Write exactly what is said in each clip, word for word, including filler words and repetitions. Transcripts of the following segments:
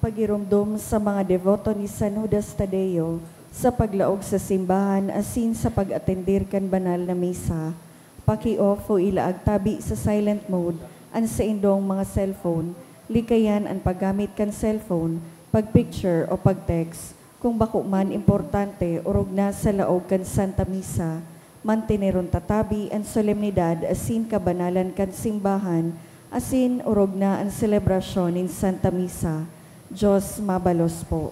Pagiromdom sa mga deboto ni San Judas Tadeo sa paglaog sa simbahan asin sa pag-atender kan banal na misa. Paki-off o ilaag tabi sa silent mode an saindong mga cellphone, likayan an paggamit kan cellphone, pag-picture o pag-text, kung bako man importante orog na sa laog kan Santa Misa. Manteneron ta tabi an solemnidad asin kabanalan kan simbahan, asin orog na an selebrasyon nin Santa Misa. Diyos mabalos po.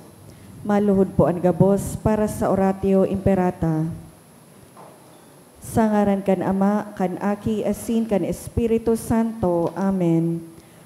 Maluhod po an gabos para sa Oratio Imperata. Sa ngaran kan Ama, kan Aki, asin kan Espiritu Santo. Amen.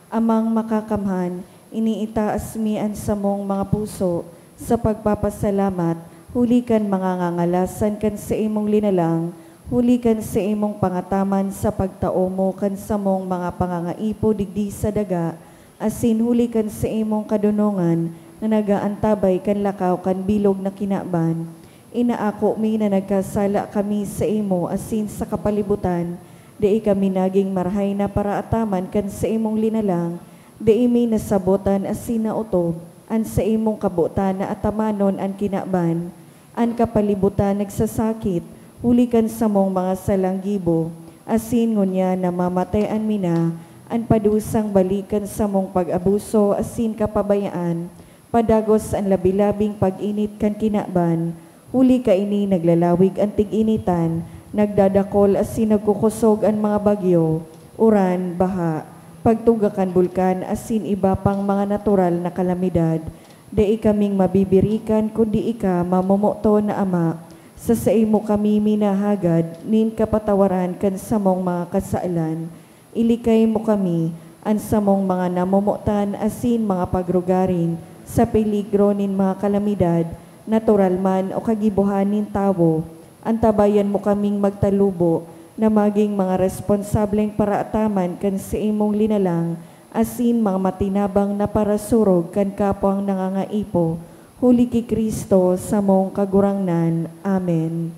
Amang Makakamhan, iniitaas mi an samong mga puso sa pagpapasalamat huli kan mga ngangalasan kan saimong linalang, huli kan saimong pangataman sa pagtao mo kan samong mga pangangaipo digdi sa daga, asin huli kan saimong kadonongan na nag-aantabay kan lakaw kan bilog na kinaban. Inaako mi na nagkasala kami saimo asin sa kapalibutan, dai kami nagin marahay na paraataman kan saimong linalang, dai mi nasabotan asin naotob an saimong kabotan na atamanon an kinaban. An kapalibutan nagsasakit huli kan samong mga salang gibo, asin ngunyan namamatean mi na an padusang balik kan samong pag-abuso asin kapabayaan, padagos an labi-labing pag-init kan kinaban. Huli kaini naglalawig an tig-initan, nagdadakol asin nagkukosog an mga bagyo, uran, baha, pagtuga kan bulkan asin iba pang mga natural na kalamidad. Dai kaming mabibirikan kundi ika, mamomoton na Ama, sa saimo kami minahagad nin kapatawaran kan samong mga kasalan. Ilikay mo kami, an samong mga namomotan asin mga pagrugaring, sa peligro nin mga kalamidad, natural man o kagibohan nin tawo. Antabayan mo kaming magtalubo na magin mga responsableng paraataman kan saimong linalang asin mga matinabang na parasurog kan kapwang nangangaipo, huli ki Cristo, samong Kagurangnan. Amen.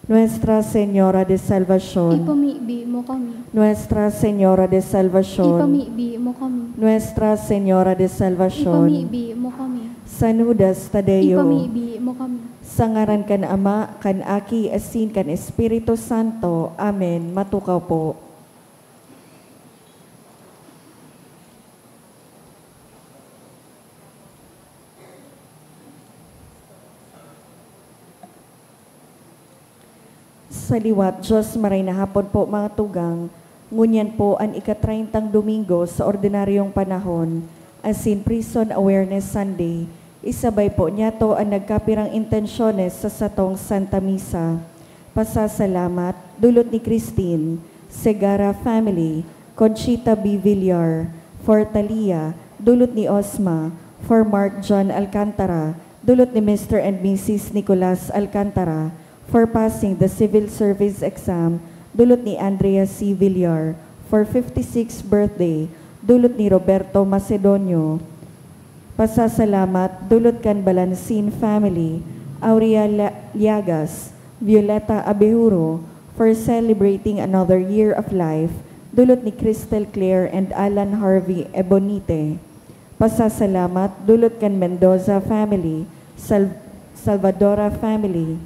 Nuestra Señora de Salvacion. Ipamibi mo kami. Nuestra Señora de Salvacion. Ipamibi mo kami. Nuestra Señora de Salvacion. Ipamibi mo kami. San Judas Tadeo. Ipamibi mo kami. Sa ngaran kan Ama, kan Aki, asin kan Espiritu Santo. Amen. Matukaw po. Sa liwat, Diyos, maray na hapon po, mga tugang. Ngunyan po an ika-treyntang Domingo sa ordinaryong panahon, asin Prison Awareness Sunday. Isabay po niyato an nagkapirang intensyones sa satong Santa Misa. Pasasalamat, dulot ni Christine, Segarra family, Conchita B. Villar, for Talia, dulot ni Osma, for Mark John Alcantara, dulot ni Mister and Missus Nicolas Alcantara, for passing the civil service exam, dulot ni Andrea C. Villar, for fifty-sixth birthday, dulot ni Roberto Macedonio. Pasasalamat, dulot kan Balansin family, Aurea La-, Llagas, Violeta Abejuro, for celebrating another year of life, dulot ni Crystal Claire and Alan Harvey Ebonite. Pasasalamat, dulot kan Mendoza family, Sal-, Salvadora family,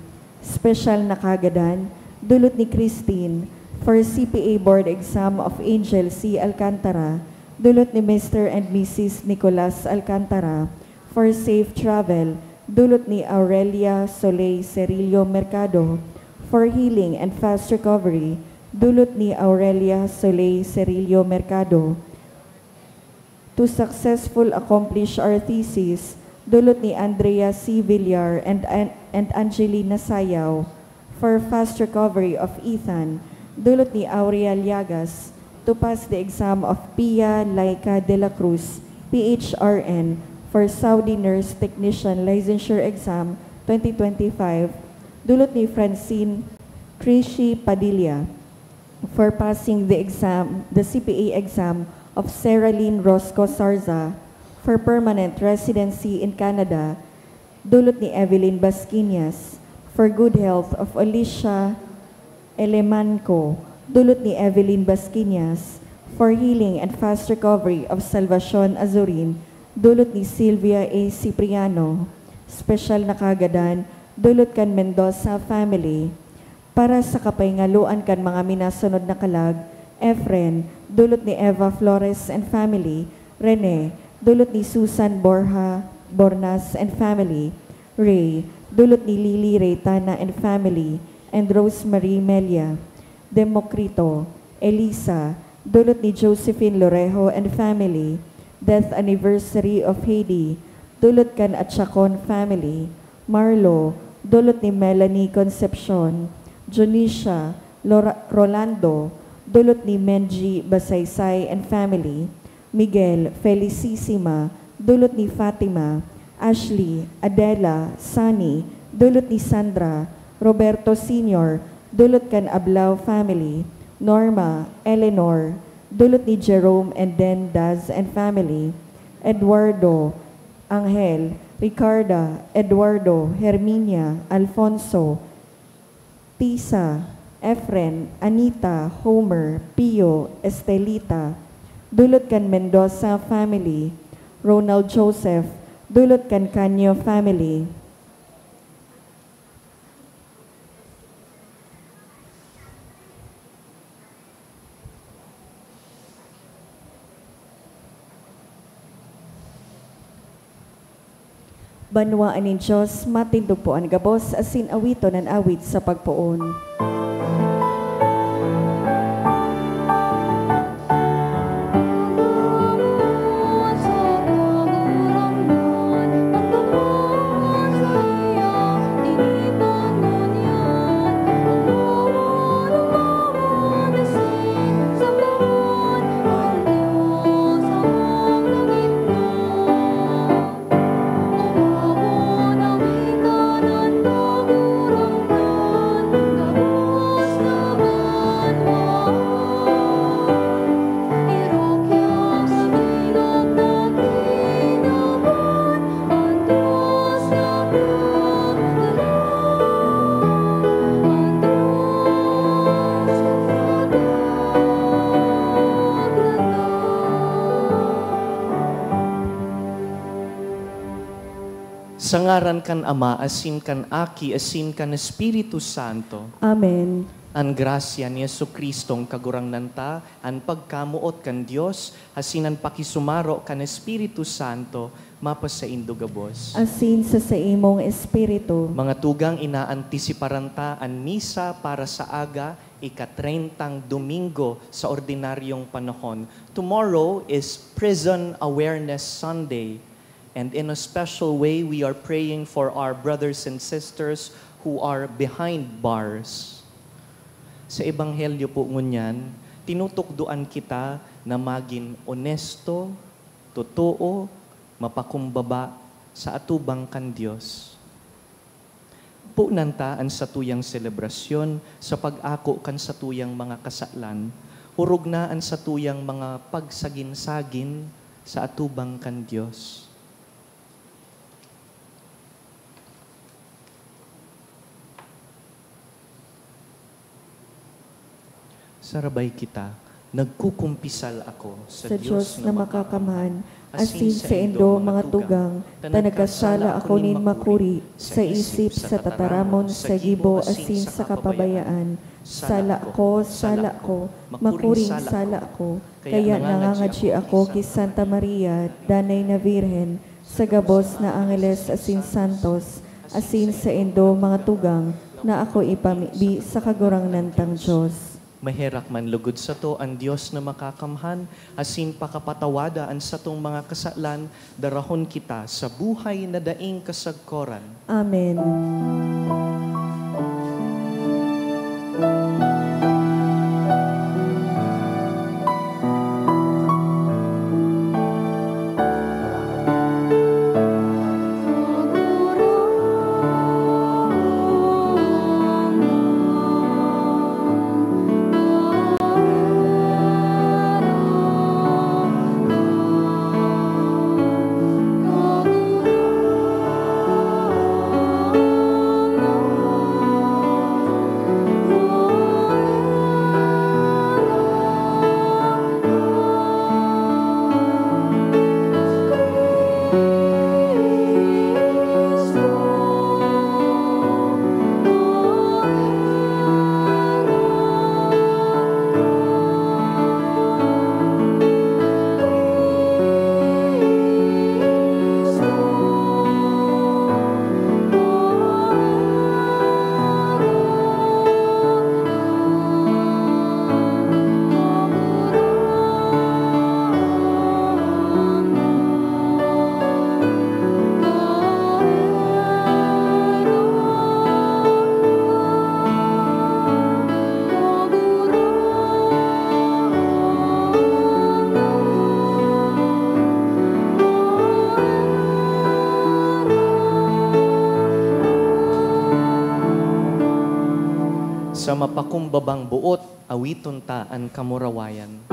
special na kagadan, dulot ni Christine, for C P A board exam of Angel C. Alcantara, dulot ni Mister and Missus Nicolas Alcantara, for safe travel, dulot ni Aurelia Soleil Cerillo Mercado, for healing and fast recovery, dulot ni Aurelia Soleil Cerillo Mercado, to successful accomplish our thesis, dulot ni Andrea C. Villar and, and, and Angelina Sayaw, for fast recovery of Ethan, dulot ni Aurea Llagas, to pass the exam of Pia Laika de la Cruz, P H R N, for Saudi Nurse Technician Licensure Exam twenty twenty-five, dulot ni Francine Krishi Padilla, for passing the exam, the C P A exam of Sarah Lynn Rosco Sarza, for permanent residency in Canada, dulot ni Evelyn Basquinas, for good health of Alicia Elemanco, dulot ni Evelyn Basquinas, for healing and fast recovery of Salvacion Azurin, Dulot ni Silvia A. Cipriano. Special na kagadan, dulot kan Mendoza family. Para sa kapahingaloan kan mga minasunod na kalag, Efren, dulot ni Eva Flores and family. Rene, dulot ni Susan Borja Bornas and family. Ray, dulot ni Lily Reytana and family, and Rosemary Melia. Democrito, Elisa, dulot ni Josephine Lorejo and family. Death anniversary of Heidi, dulot kan Achacon family. Marlo, dulot ni Melanie Concepcion. Junicia, Lora-, Rolando, dulot ni Menji Basaysay and family. Miguel, Felicissima, dulot ni Fatima. Ashley, Adela, Sunny, dulot ni Sandra. Roberto Senior, dulot kan Ablao family. Norma, Eleanor, dulot ni Jerome and Den Daz and family. Eduardo, Angel, Ricarda, Eduardo, Herminia, Alfonso, Tisa, Efren, Anita, Homer, Pio, Estelita, dulot kan Mendoza family. Ronald Joseph, dulot kan Canio family. Banwaan nin Dios, matindog po an gabos, asin awiton an awit sa pagpoon. Sa ngaran kan Ama, asin kan Aki, asin kan Espiritu Santo. Amen. An grasya ni Jesu-Cristong Kagurangnan ta, an pagkamoot kan Dios, asin an pakisumaro kan Espiritu Santo, mapasaindo gabos. Asin sa saimong espiritu. Mga tugang, inaantisiparan ta an misa para sa aga, ika-treyntang Domingo sa ordinaryong panahon. Tomorrow is Prison Awareness Sunday. And in a special way, we are praying for our brothers and sisters who are behind bars. Sa Ebanghelyo po ngunyan, tinutukdoan kita na magin onesto, totoo, mapakumbaba sa atubang kan Dios. Ponan ta an satuyang selebrasyon sa pag-ako kan satuyang mga kasalan, orog na an satuyang mga pagsagin-sagin sa atubang kan Dios. Sarabay kita, nagkukumpisal ako sa Sa Dios Dios na na makakamhan, makakamhan, asin asin saindo, saindo, mga mga tugang, tugang, ta ta nagkasala nagkasala ako ako nin nin makuri makuri sa sa isip, isip, sa sa tataramon, tataramon, sa sa gibo, gibo, asin asin sa sa kapabayaan. Sala ko, sala ko, makuring sala ko. Kaya nangangadyi ako ki Santa Maria, Danay na Birhen, sa gabos na angeles asin santos, asin saindo, mga tugang, na ako ipamibi sa Kagurangnan tang Dios. Maherak man lugod sato an Dios na makakamhan, asin pakapatawada an satong mga kasalan, darahon kita sa buhay na daing kasagkoran. Amen. Sa mapakumbabang boot, awiton ta an kamurawayan.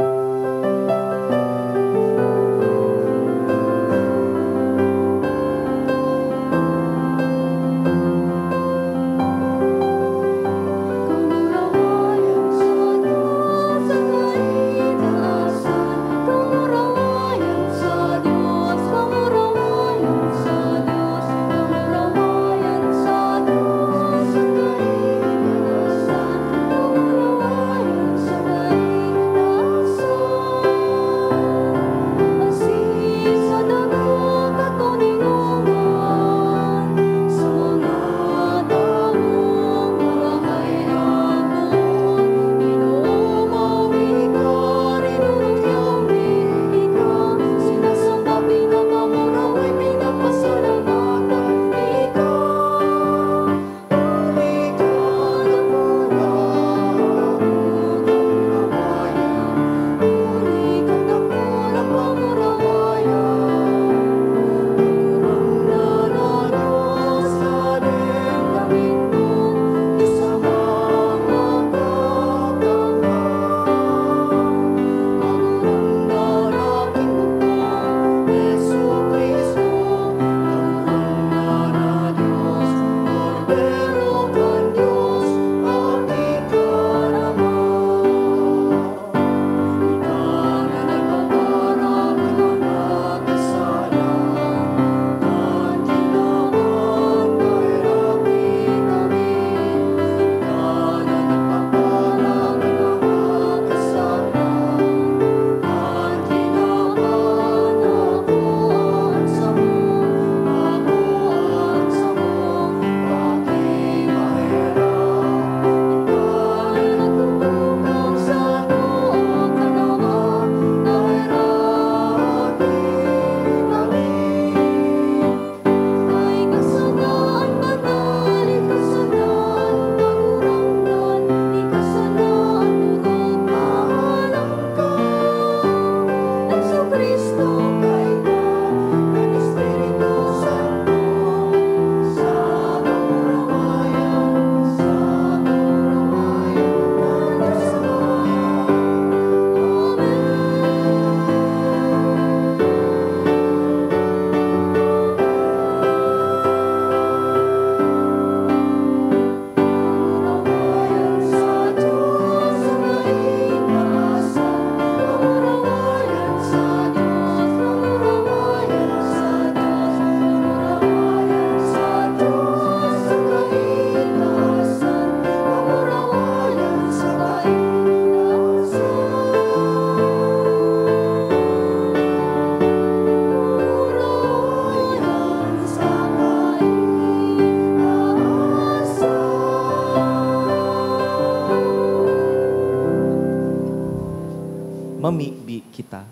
Mamibi kita.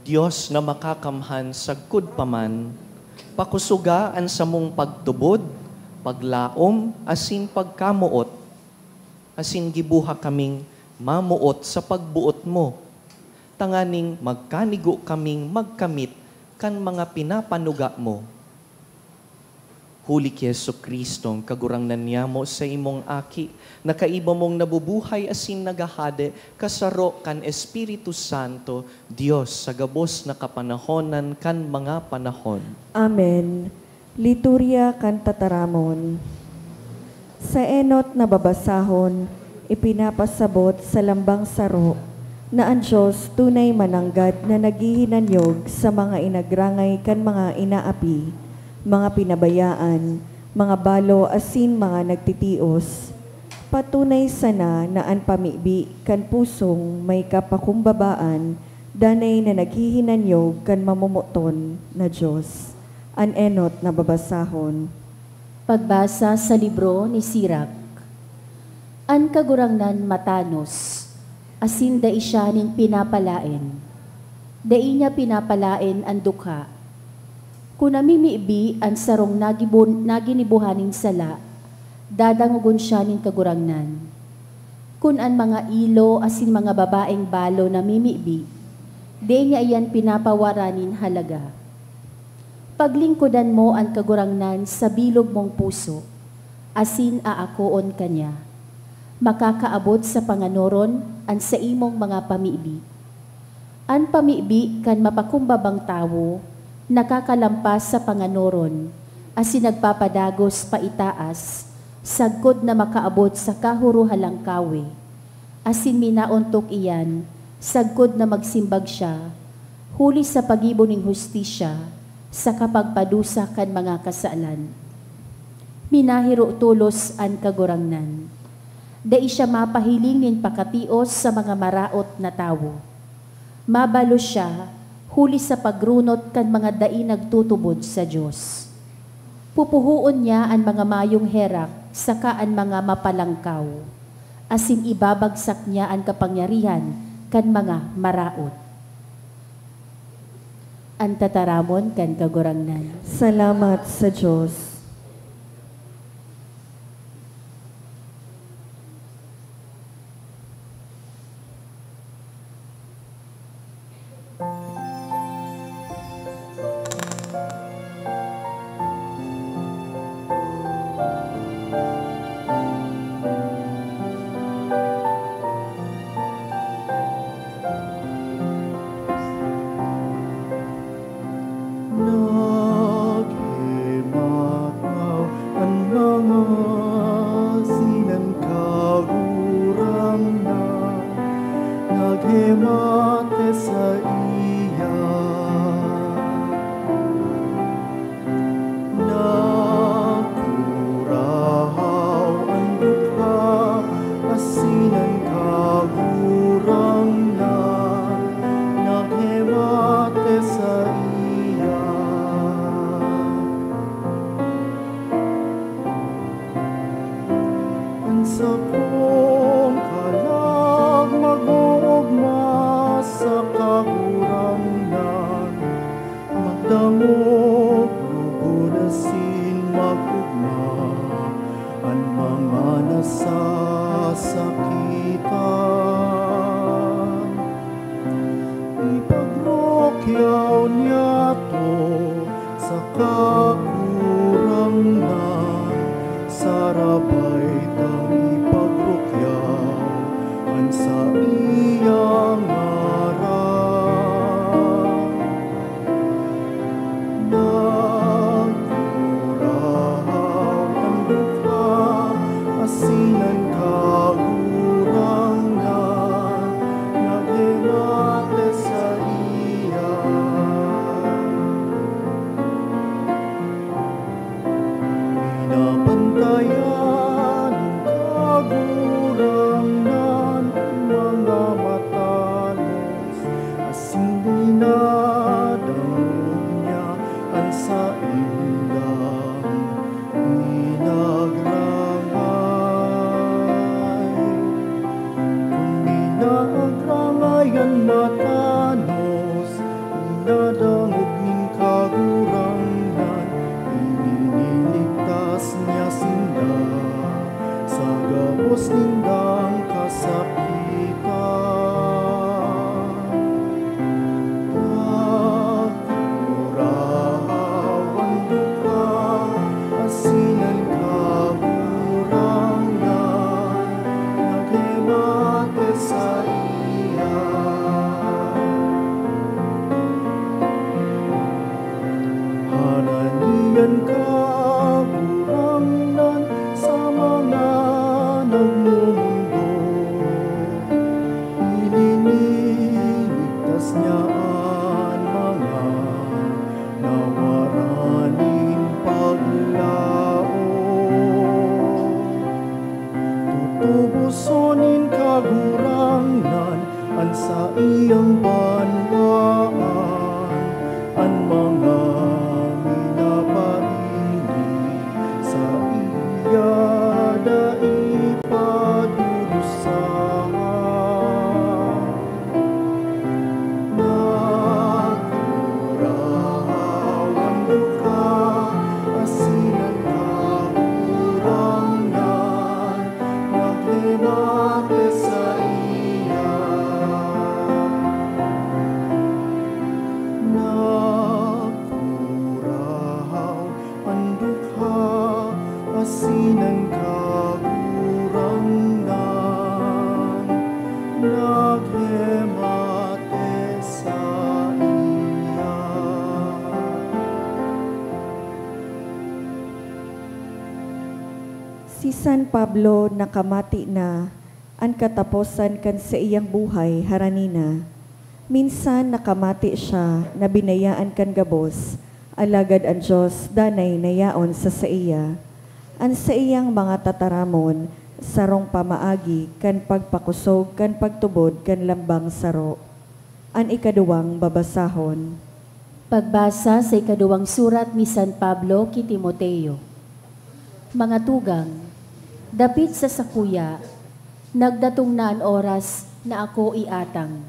Dios na makakamhan sagkod pa man, pakusoga an samong pagtubod, paglaom, asin pagkamoot, asin gibuha kaming mamoot sa pagboot mo, tanganing magkanigo kaming magkamit kan mga pinapanuga mo. Huli ki Jesu-Cristo, an Kagurangnan niyamo, saimong Aki, na kaiba mong nabubuhay asin naghahade, kasaro kan Espiritu Santo, Dios sa gabos na kapanahonan kan mga panahon. Amen. Liturya kan Tataramon. Sa enot na babasahon, ipinapasabot sa lambang saro na an Dios tunay mananggad na naghihinanyog sa mga inagrangay kan mga inaapi, mga pinabayaan, mga balo asin mga nagtitios. Patunay sana na an pamibi kan pusong may kapakumbabaan danay na naghihinanyog kan mamomoton na Dios. An enot na babasahon. Pagbasa sa libro ni Sirak. An Kagurangnan matanos, asin dai siya nin pinapalaen. Dai niya pinapalaen an dukha. Kun namimibi an sarong nagibo-, naginibohan nin sala, dadangogon siya nin Kagurangnan. Kun an mga ilo asin mga babaeng balo namimibi, dai niya iyan pinapawaran nin halaga. Paglingkodan mo an Kagurangnan sa bilog mong puso, asin aakoon ka niya. Makakaabot sa panganoron an saimong mga pamibi. An pamibi kan mapakumbabang tawo nakakalampas sa panganoron asin nagpapadagos paitaas, sagkod na makaabot sa kahuruhalang kawe. Asin minaontok iyan, sagkod na magsimbag siya, huli sa paggibo nin hustisya, sa kapagpadusa kan mga kasalan. Minahiro tolos an Kagurangnan. Dai siya mapahiling nin pakatios sa mga maraot na tawo. Mabalos siya huli sa pagrunot kan mga dai nagtutubod sa Dios. Pupuhoon niya an mga mayong herak saka an mga mapalangkaw, asin ibabagsak niya an kapangyarihan kan mga maraot. An tataramon kan Kagurangnan. Salamat sa Dios. Naghemataw an mga sinan Kagurangnan, naghemate saiya. Nakurahaw an dukha asin an Kagurangnan naghemate saiya. An sakong kalag mag-oogma sa Kagurangnan, magdangog, lugod asin mag-ogma an mga nasasakitan. Ipagrukyaw niyato sa Kagurangnan, sarabay tang ipagrukyaw an saiyang ngaran. Nagkurahaw an dukha asin an Kagurangnan naghemate saiya. Binabantayan nin Kagurangnan an mga matanos, Si San Pablo nakamati na, an kataposan kan saiyang buhay harani na. Minsan nakamati siya na binayaan kan gabos, alagad an Dios danay na yaon sa saiya. An saiyang mga tataramon sarong pamaagi kan pagpakosog kan pagtubod kan lambang saro. An ikaduwang babasahon. Pagbasa sa ikaduwang surat ni San Pablo ki Timoteo. Mga tugang, dapit sa sakuya, nagdatong na an oras na ako iatang.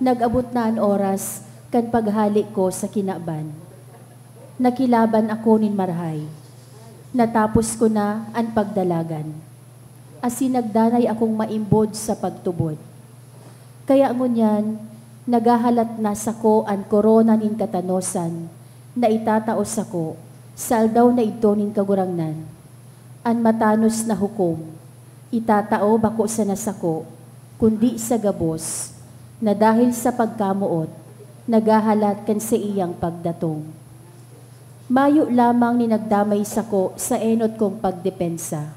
Nag-abot na an oras kan paghale ko sa kinaban. Nakilaban ako nin marahay. Natapos ko na an pagdalagan, asin nagdanay akong maimbod sa pagtubod. Kaya ngunyan, naghahalat na sako an korona nin katanosan na itatao sako sa aldaw na idto nin Kagurangnan. An matanos na hukom itatao bako sana sako, kundi sa gabos, na dahil sa pagkamoot, naghahalat kan saiyang pagdatong. Mayo lamang nin nagdamay sako sa enot kong pagdepensa.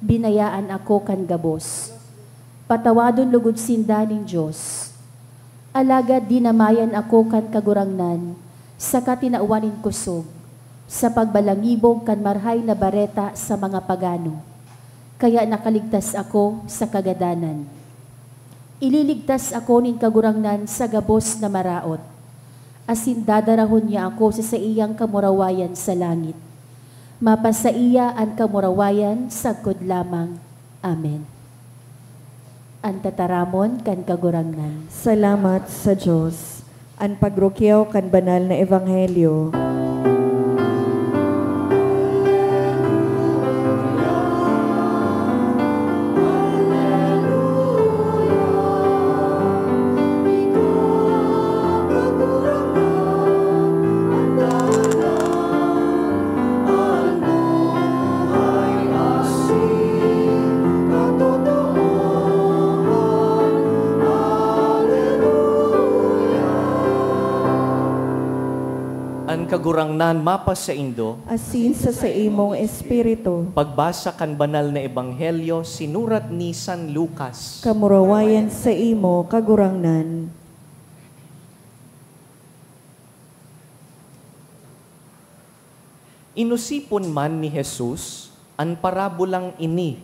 Binayaan ako kan gabos. Patawadon logod sinda nin Dios. Alagad dinamayan ako kan Kagurangnan saka tinawan nin kosog sa pagbalangibog kan Marahay na Bareta sa mga pagano, kaya nakaligtas ako sa kagadanan. Ililigtas ako nin Kagurangnan sa gabos na maraot, asin dadarahon niya ako sa saiyang kamurawayan sa langit. Mapasaiya an kamurawayan sagkod lamang. Amen. An tataramon kan Kagurangnan. Salamat sa Dios. An pagrukyaw kan banal na ebanghelyo. An Kagurangnan mapasaindo. Asin sa saimong espiritu. Pagbasa kan Banal na Ebanghelyo sinurat ni San Lucas. Kamurawayan saimo, Kagurangnan. Inosipon man ni Jesus an parabolang ini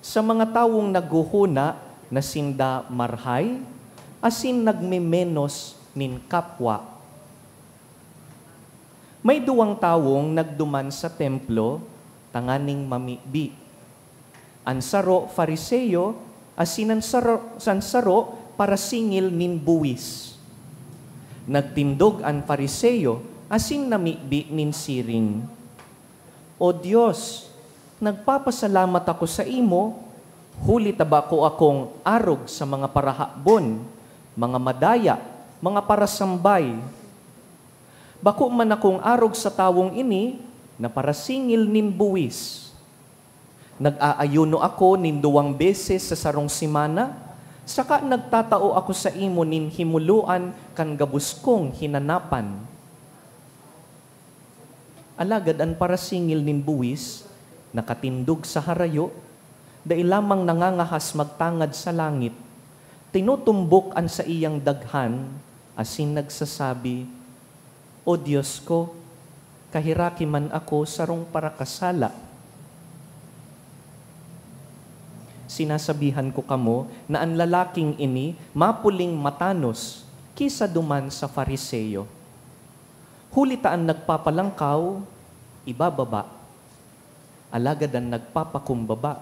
sa mga tawong naghohona na sinda marahay asin nagmemenos nin kapwa. May duwang tawong nagduman sa Templo tanganing mamibi. An saro, Fariseo, asin an saro, an saro, parasingil nin buwis. Nagtindog an Fariseo asin namibi nin siring, "O Dios, nagpapasalamat ako saimo, huli ta bako akong arog sa mga parahabon, mga madaya, mga parasambay. Bako man akong arog sa tawong ini na parasingil nin buwis. Nag-aayuno ako nin duwang beses sa sarong semana, saka nagtatao ako saimo nin himoloan kan gabos kong hinanapan." Alagad an parasingil nin buwis, nakatindog sa harayo, dai lamang nangangahas magtangad sa langit, tinutumbok an saiyang daghan asin nagsasabi, "O Dios ko, kaheraki man ako sarong parakasala." Sinasabihan ko kamo na an lalaking ini mapuling matanos ki sa duman sa Fariseo. Huli ta an nagpapalangkaw, ibababa, alagad an nagpapakumbaba,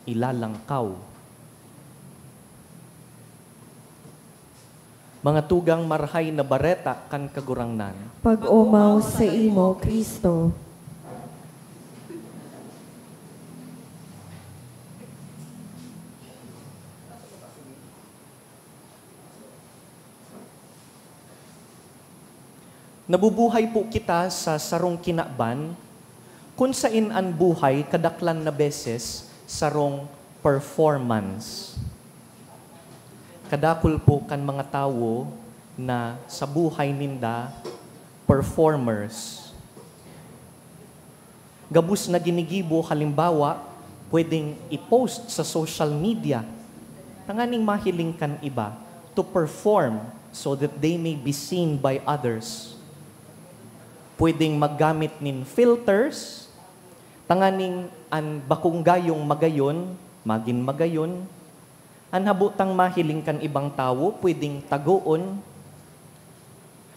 ilalangkaw. Mga tugang, Marahay na Bareta kan Kagurangnan. Pag-omaw saimo, Cristo. Nabubuhay po kita sa sarong kinaban kun saen an buhay kadaklan na beses sarong performance. Kadakul po kan mga tawo na sa buhay ninda, performers. Gabos na ginigibo, halimbawa, pwedeng i-post sa social media tanganing mahiling kan iba, to perform so that they may be seen by others. Pwedeng maggamit nin filters tanganing an bakong gayong magayon magin magayon. An habo tang mahiling kan ibang tawo pwedeng tagoon.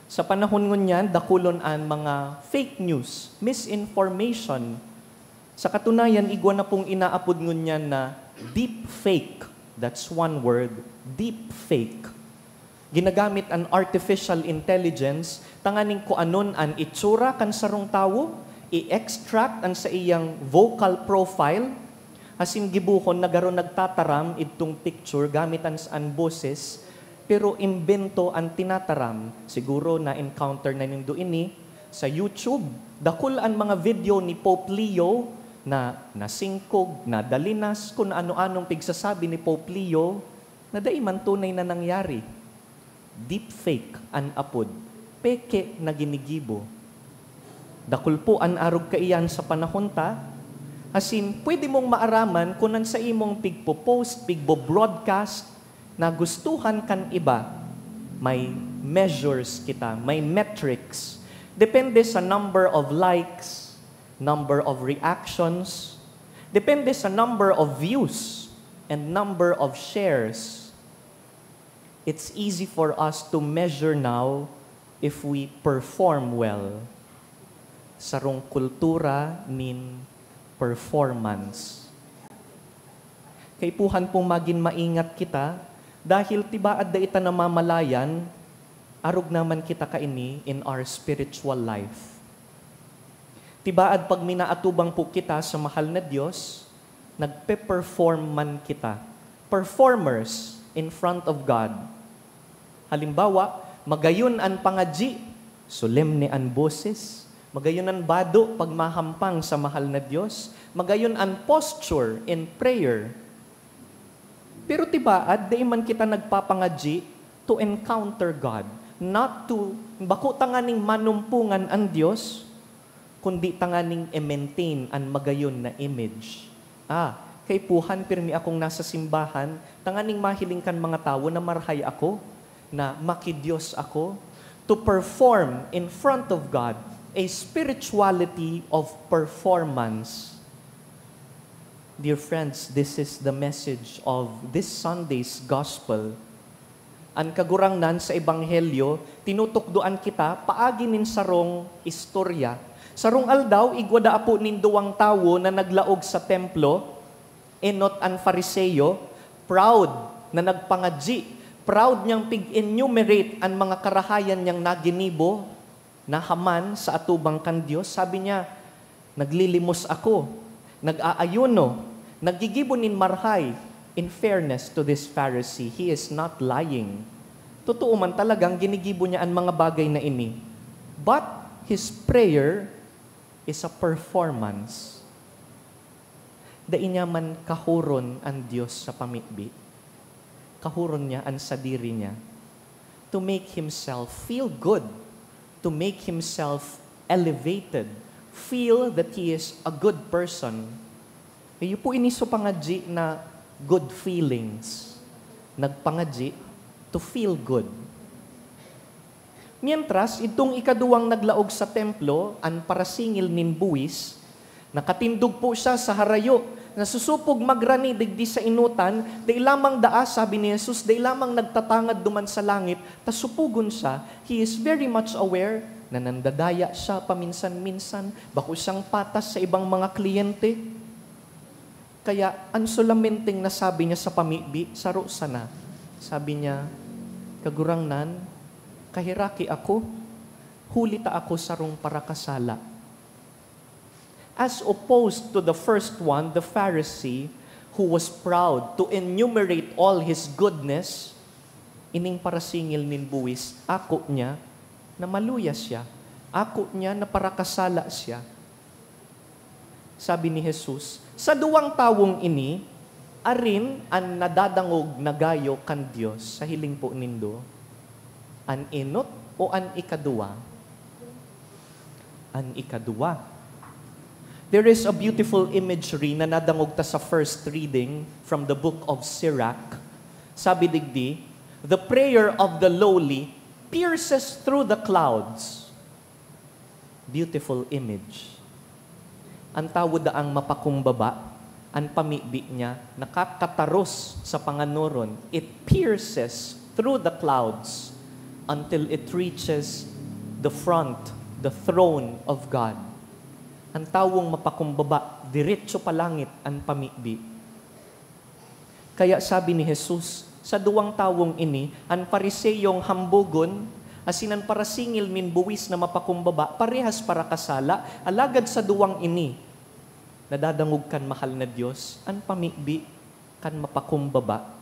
Sa panahon ngunyan, dakulon an mga fake news, misinformation. Sa katunayan, igwa na pong inaapod ngunyan na deep fake. That's one word, deep fake. Ginagamit an artificial intelligence tanganing kuanon an itsura kan sarong tawo, i-extract an saiyang vocal profile, asin gibohon na garo nagtataram idtong picture gamit an, an boses, pero imbento an tinataram. Siguro na-encounter na nindo ini sa YouTube. Dakul an mga video ni Pope Leo na nasingkog, nadalinas, kun ano-anong pigsasabi ni Pope Leo na dai man tunay na nangyari. Deepfake an apod, peke na ginigibo. Dakul po an arog kaiyan sa panahon ta, asin pwede mong maaraman kun an saimong pigpo-post, pigbo-broadcast, nagustuhan kan iba. May measures kita, may metrics. Depende sa number of likes, number of reactions, depende sa number of views, and number of shares. It's easy for us to measure now if we perform well. Sarong kultura nin performance. Kaipuhan pong magin maingat kita, dahil tibaad dai ta namamalayan, arog naman kita kaini in our spiritual life. Tibaad pag minaatubang po kita sa mahal na Dios, nagpe-perform man kita. Performers in front of God. Halimbawa, magayon an pangadyi, solemne an boses. Magayon an bado pag mahampang sa mahal na Dios. Magayon an posture in prayer. Pero tibaad, dai man kita nagpapangadyi to encounter God, not to, bako tanganing manumpongan an Dios, kundi tanganing i-maintain an magayon na image. Ah, kaipuhan, pirmi akong nasa simbahan, tanganing mahiling kan mga tawo na marahay ako, na maki-Dios ako. To perform in front of God a spirituality of performance. Dear friends, this is the message of this Sunday's Gospel. An Kagurangnan sa Ebanghelyo, tinutukdoan kita paagi nin sarong istorya. Sarong aldaw, igwa daa po nin duwang tawo na naglaog sa templo, enot an Fariseo, proud na nagpangadyi, proud niyang pig-enumerate an mga karahayan niyang naginibo, nahaman sa atubang kan Dios. Sabi niya, "Naglilimos ako, nag-aayuno, naggigibo nin marahay." In fairness to this Pharisee, he is not lying. Totoo man talagang ginigibo niya an mga bagay na ini. But his prayer is a performance. Dai niya man kahuron an Dios sa pamibi. Kahuron niya an sadiri niya. To make himself feel good, to make himself elevated, feel that he is a good person. Iyo po ini so pangadyi na good feelings. Nagpangadyi to feel good. Mientras, idtong ikaduwang naglaog sa templo, an parasingil nin buwis, nakatindog po siya sa harayo, nasusupog magrani digdi sa enotan, dai lamang daa, sabi ni Jesus, dai lamang nagtatangad duman sa langit, ta supogon siya. He is very much aware na nandadaya siya paminsan-minsan, bako siyang patas sa ibang mga kliyente. Kaya an solamenteng nasabi niya sa pamibi, saro sana. Sabi niya, "Kagurangnan, kaheraki ako, huli ta ako sarong parakasala." As opposed to the first one, the Pharisee, who was proud to enumerate all his goodness, ining parasingil nin buwis, ako niya na maluya siya, ako niya na parakasala siya. Sabi ni Jesus, "Sa duwang tawong ini, arin an nadadangog na gayo kan Dios sa hiling po nindo? An enot o an ikaduwa?" "An ikaduwa." There is a beautiful imagery na nadangog ta sa first reading from the book of Sirach. Sabi digdi, "The prayer of the lowly pierces through the clouds." Beautiful image. An tawo daang mapakumbaba, an pamibi niya nakakataros sa panganoron. It pierces through the clouds until it reaches the front, the throne of God. An tawong mapakumbaba, diretso pa langit an pamibi. Kaya sabi ni Jesus, "Sa duwang tawong ini, an Fariseyong hambogon asin an parasingil nin buwis na mapakumbaba parehas parakasala, alagad sa duwang ini, nadadangog kan mahal na Dios an pamibi kan mapakumbaba."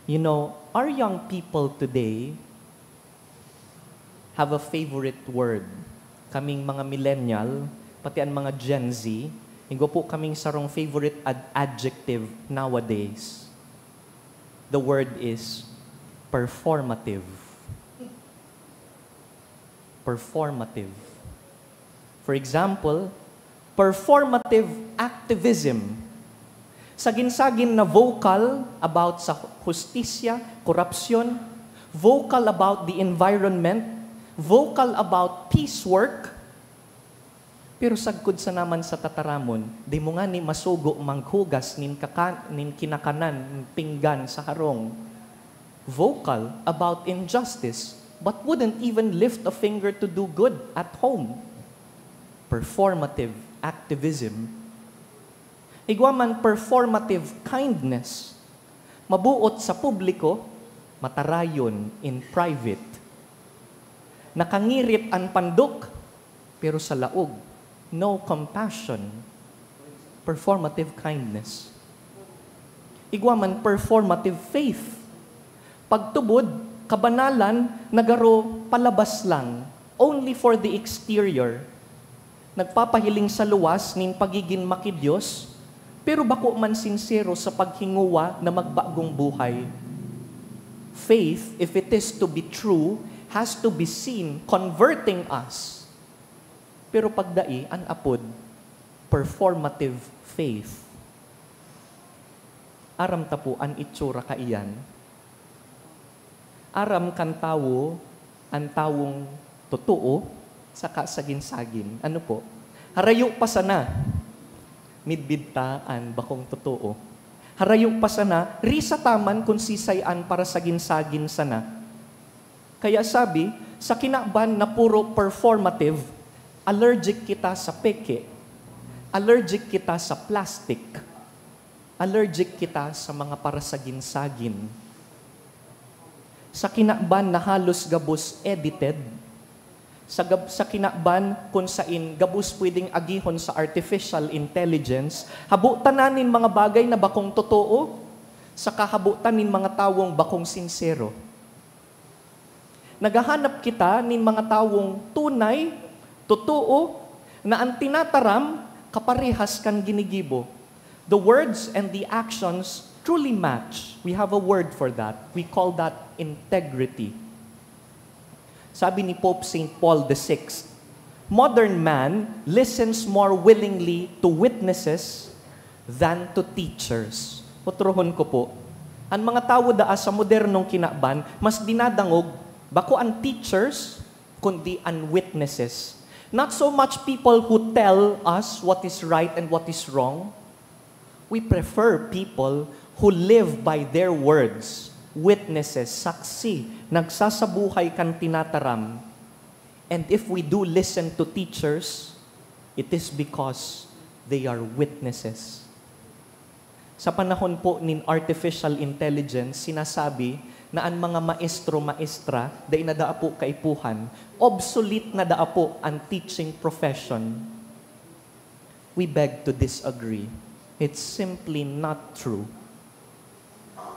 You know, our young people today have a favorite word. Kaming mga millennial, pati an mga Gen Z, igwa po kaming sarong favorite ad-, adjective nowadays. The word is performative. Performative. For example, performative activism. Sagin-sagin na vocal about sa hustisya, korupsyon, vocal about the environment, vocal about peace work, pero sagkod sana man sa tataramon, di mo ngani masugo maghugas nin kaka-, nin kinakanan, nin pinggan sa harong. Vocal about injustice, but wouldn't even lift a finger to do good at home. Performative activism. Igwa man performative kindness. Mabuot sa publiko, matarayon in private. Nakangirit an pandok, pero sa laog, no compassion. Performative kindness. Igwa man performative faith. Pagtubod, kabanalan na garo palabas lang, only for the exterior. Nagpapahiling sa luwas nin pagigin maki-Dios, pero bako man sinsero sa paghinguwa na magbagong buhay. Faith, if it is to be true, has to be seen converting us. Pero pagdai, an apod, performative faith. Aram ta po an itsura kaiyan. Aram kan tawo an tawong totoo saka sagin-sagin. Ano po? Harayo pa sana, midbid ta an bakong totoo. Harayo pa sana, risa ta man kun sisay an parasagin-sagin sana. Kaya sabi, sa kinaban na puro performative, allergic kita sa peke, allergic kita sa plastic, allergic kita sa mga parasagin-sagin. Sa kinaban na halos gabos edited, sa gab-, sa kinaban kun sain gabos pwedeng agihon sa artificial intelligence, habo tanan nin mga bagay na bakong totoo, saka habo ta nin mga tawong bakong sinsero. Naghahanap kita nin mga tawong tunay, totoo, na an tinataram kaparehas kan ginigibo. The words and the actions truly match. We have a word for that. We call that integrity. Sabi ni Pope Saint Paul the Sixth, "Modern man listens more willingly to witnesses than to teachers." Otrohon ko po, an mga tawo daa sa modernong kinaban, mas dinadangog bako an teachers, kundi an witnesses. Not so much people who tell us what is right and what is wrong. We prefer people who live by their words, witnesses, saksi, nagsasabuhay kan tinataram. And if we do listen to teachers, it is because they are witnesses. Sa panahon po nin artificial intelligence, sinasabi na an mga maestro-maestra, dai na daa po kaipuhan, obsolete na daa po an teaching profession. We beg to disagree. It's simply not true.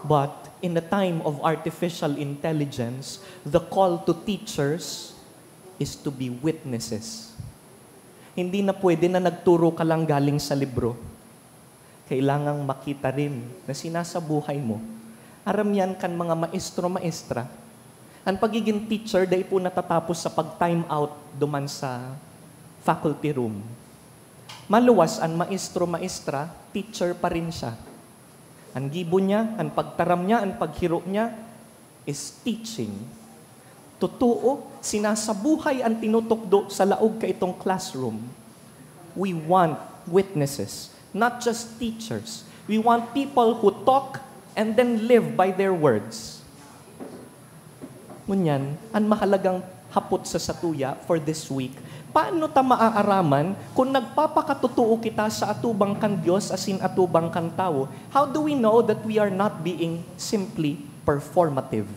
But in the time of artificial intelligence, the call to teachers is to be witnesses. Hindi na pwede na nagturo ka lang galing sa libro. Kailangang makita rin na sinasabuhay mo. Aram yan kan mga maestro-maestra. An pagigin teacher, dai po natatapos sa pag-time out duman sa faculty room. Maluwas an maestro, maestra, teacher pa rin siya. An gibo niya, an pagtaram niya, an paghiro niya is teaching. Totoo, sinasabuhay an tinutukdo sa laog kaitong classroom. We want witnesses, not just teachers. We want people who talk and then live by their words. Ngunyan, an mahalagang hapot sa satuya for this week, paano ta maaaraman kun nagpapakatotoo kita sa atubang kan Dios asin atubang kan tawo? How do we know that we are not being simply performative?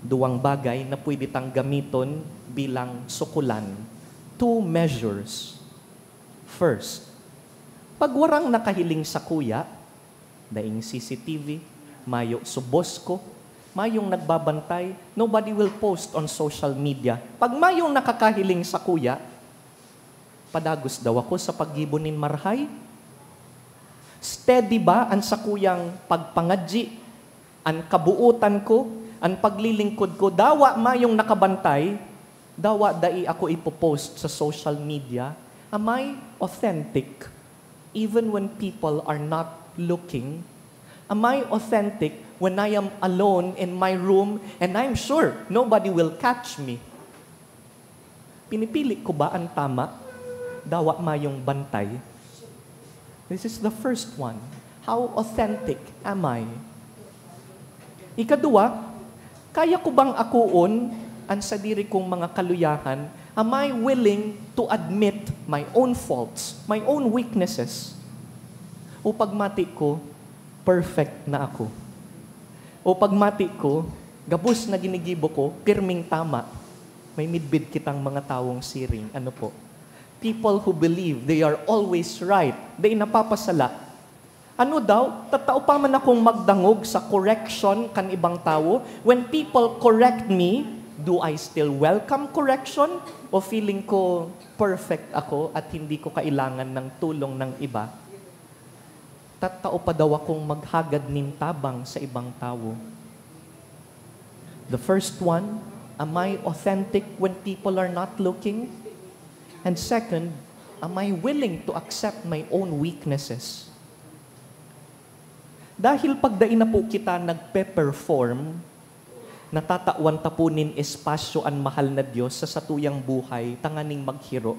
Duwang bagay na pwede tang gamiton bilang sukulan. Two measures. First, pag warang nakahiling sakuya, daing C C T V, mayo subos ko, mayong nagbabantay, nobody will post on social media. Pag mayong nakakahiling sakuya, padagos daw ako sa paggibo nin marahay. Steady ba an sakuyang pagpangadyi, an kabuotan ko, an paglilingkod ko? Dawa mayong nakabantay, dawa dai ako ipopost sa social media. Am I authentic even when people are not looking? Am I authentic when I am alone in my room and I'm sure nobody will catch me? Pinipili ko ba an tama? Dawa mayong bantay. This is the first one. How authentic am I? Ikaduwa, kaya ko bang akoon an sadiri kong mga kaluyahan? Am I willing to admit my own faults, my own weaknesses? O pagmati ko, perfect na ako. O pagmati ko, gabos na ginigibo ko, pirming tama. May midbid kitang mga tawong siring. Ano po? People who believe they are always right. Dai napapasala. Ano daw? Tatao pa man akong magdangog sa correction kan ibang tawo? When people correct me, do I still welcome correction? O feeling ko perfect ako at hindi ko kailangan ng tulong ng iba? Tatao pa daw akong maghagad nin tabang sa ibang tawo? The first one, am I authentic when people are not looking? And second, am I willing to accept my own weaknesses? Dahil pag dai na po kita nagpe-perform, natatawan ta po nin espasyo an mahal na Dios sa satuyang buhay tanganing maghiro.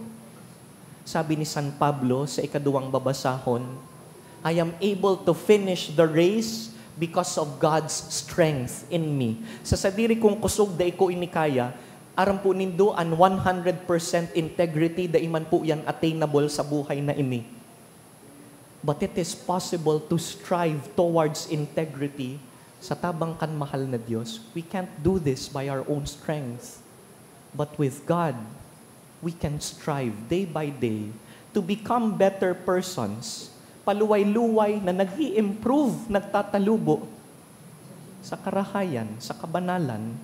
Sabi ni San Pablo sa ikaduwang babasahon, "I am able to finish the race because of God's strength in me." Sa sadiri kong kusog, dai ko ini kaya. Aram po nindo, an one hundred percent integrity, dai man po yan attainable sa buhay na ini. But it is possible to strive towards integrity sa tabang kan mahal na Dios. We can't do this by our own strength. But with God, we can strive day by day to become better persons, paluway-luway na nag improve nagtatalubo sa karahayan, sa kabanalan.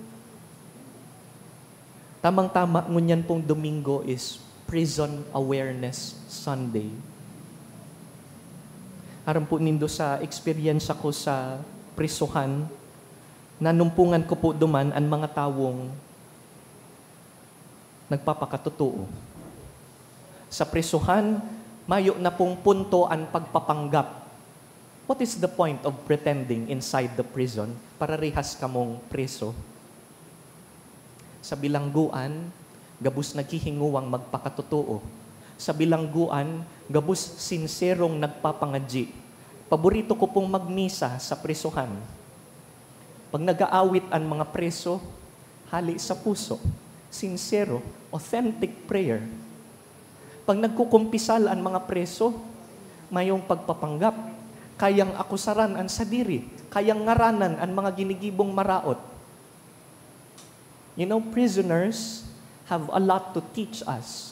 Tamang-tama, ngunyan pong Domingo is Prison Awareness Sunday. Aram po nindo, sa eksperyensya ko sa prisuhan, nanumpungan ko po duman an mga tawong nagpapakatotoo. Sa prisuhan, mayo na pong punto an pagpapanggap. What is the point of pretending inside the prison? Pararehas kamong preso. Sa bilanggoan, gabos naghihinguwang magpakatotoo. Sa bilanggoan, gabos sinserong nagpapangadyi. Paborito ko pong magmisa sa prisuhan. Pag nag-aawit an mga preso, hali sa puso, sinsero, authentic prayer. Pag nagkukumpisal an mga preso, mayong pagpapanggap, kayang akusaran an sadiri, kayang ngaranan an mga ginigibong maraot. You know, prisoners have a lot to teach us.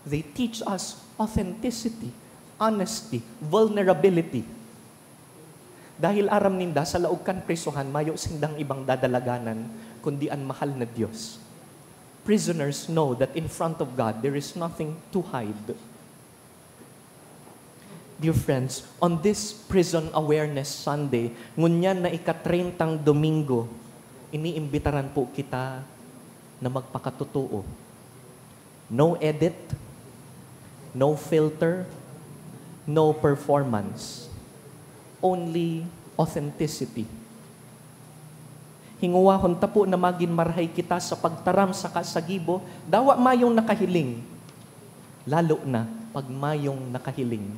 They teach us authenticity, honesty, vulnerability. Dahil aram ninda, sa laog kan prisuhan, mayo sindang ibang dadalaganan, kundi an mahal na Dios. Prisoners know that in front of God, there is nothing to hide. Dear friends, on this Prison Awareness Sunday, ngunyan na ika-treyntang Domingo, iniimbitaran po kita na magpakatotoo. No edit, No filter, no performance, only authenticity. Hingowahon ta po na magin marahay kita sa pagtaram saka sa gibo, dawa mayong nakahiling, lalo na pag mayong nakahiling.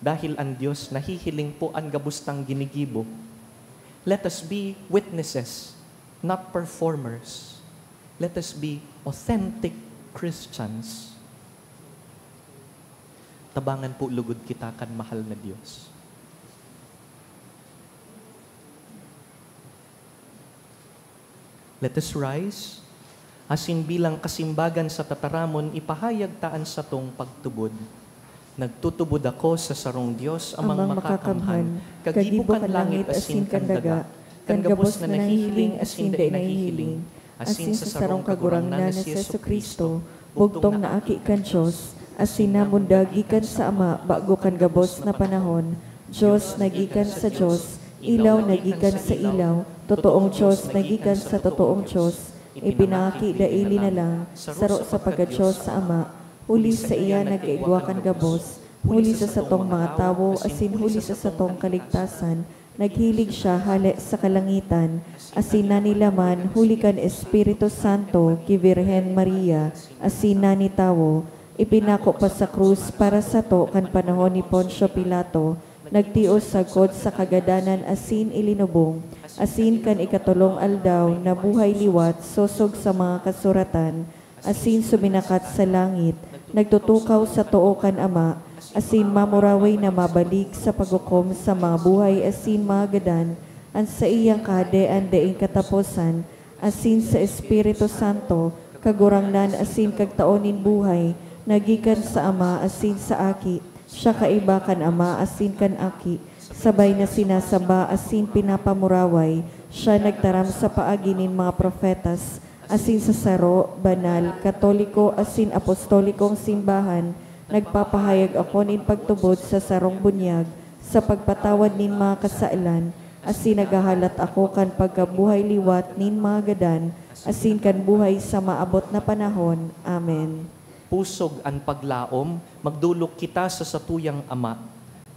Dahil an Dios nahihiling po an gabos tang ginigibo. Let us be witnesses, not performers. Let us be authentic Christians. Tabangan po lugod kita kan mahal na Dios. Let us rise. Asin bilang kasimbagan sa tataramon, ipahayag ta an satong pagtubod. Nagtutubod ako sa sarong Dios, amang Amang makakamhan, makakamhan, kagibo kan langit asin kan daga, kan gabos na nahihiling asin dai nahihiling, asin sa sarong Kagurangnan na si Jesu-Cristo, bugtong na Aki kan Dios, asin namundag gikan sa Ama bago kan gabos na panahon. Dios na gikan sa Dios, ilaw na gikan sa ilaw, totoong Dios na gikan sa totoong Dios, ipinaki daili na lang, saro sa pagka-Dios sa Ama, huli saiya nagkaigwa kan gabos, huli sa satong mga tawo, asin huli sa satong kaligtasan, naghilig siya hale sa kalangitan, asin nanilaman huli kan Espiritu Santo ki Birhen Maria, asin nanitawo. Ipinako pa sa krus para sato kan panahon ni Poncio Pilato, nagtios sagkod sa kagadanan asin ilinubong, asin kan ikatolong aldaw nabuhay liwat sosog sa mga kasuratan, asin suminakat sa langit, nagtutukaw sa too kan Ama, asin mamuraway na mabalik sa paghukom sa mga buhay asin mga gadan. An saiyang Kahadean daing kataposan, asin sa Espiritu Santo, Kagurangnan asin Kagtao nin buhay, na gikan sa Ama asin sa Aki. Siya kaiba kan Ama asin kan Aki, sabay na sinasamba asin pinapamuraway. Siya nagtaram sa paagi nin mga propetas, asin sa saro, banal, katoliko, asin apostolikong simbahan, nagpapahayag ako nin pagtubod sa sarong bunyag, sa pagpatawad nin mga kasalan, asin naghahalat ako kan pagkabuhay liwat nin mga gadan, asin kan buhay sa maabot na panahon. Amen. Pusog an paglaom, magdolok kita sa satuyang Ama,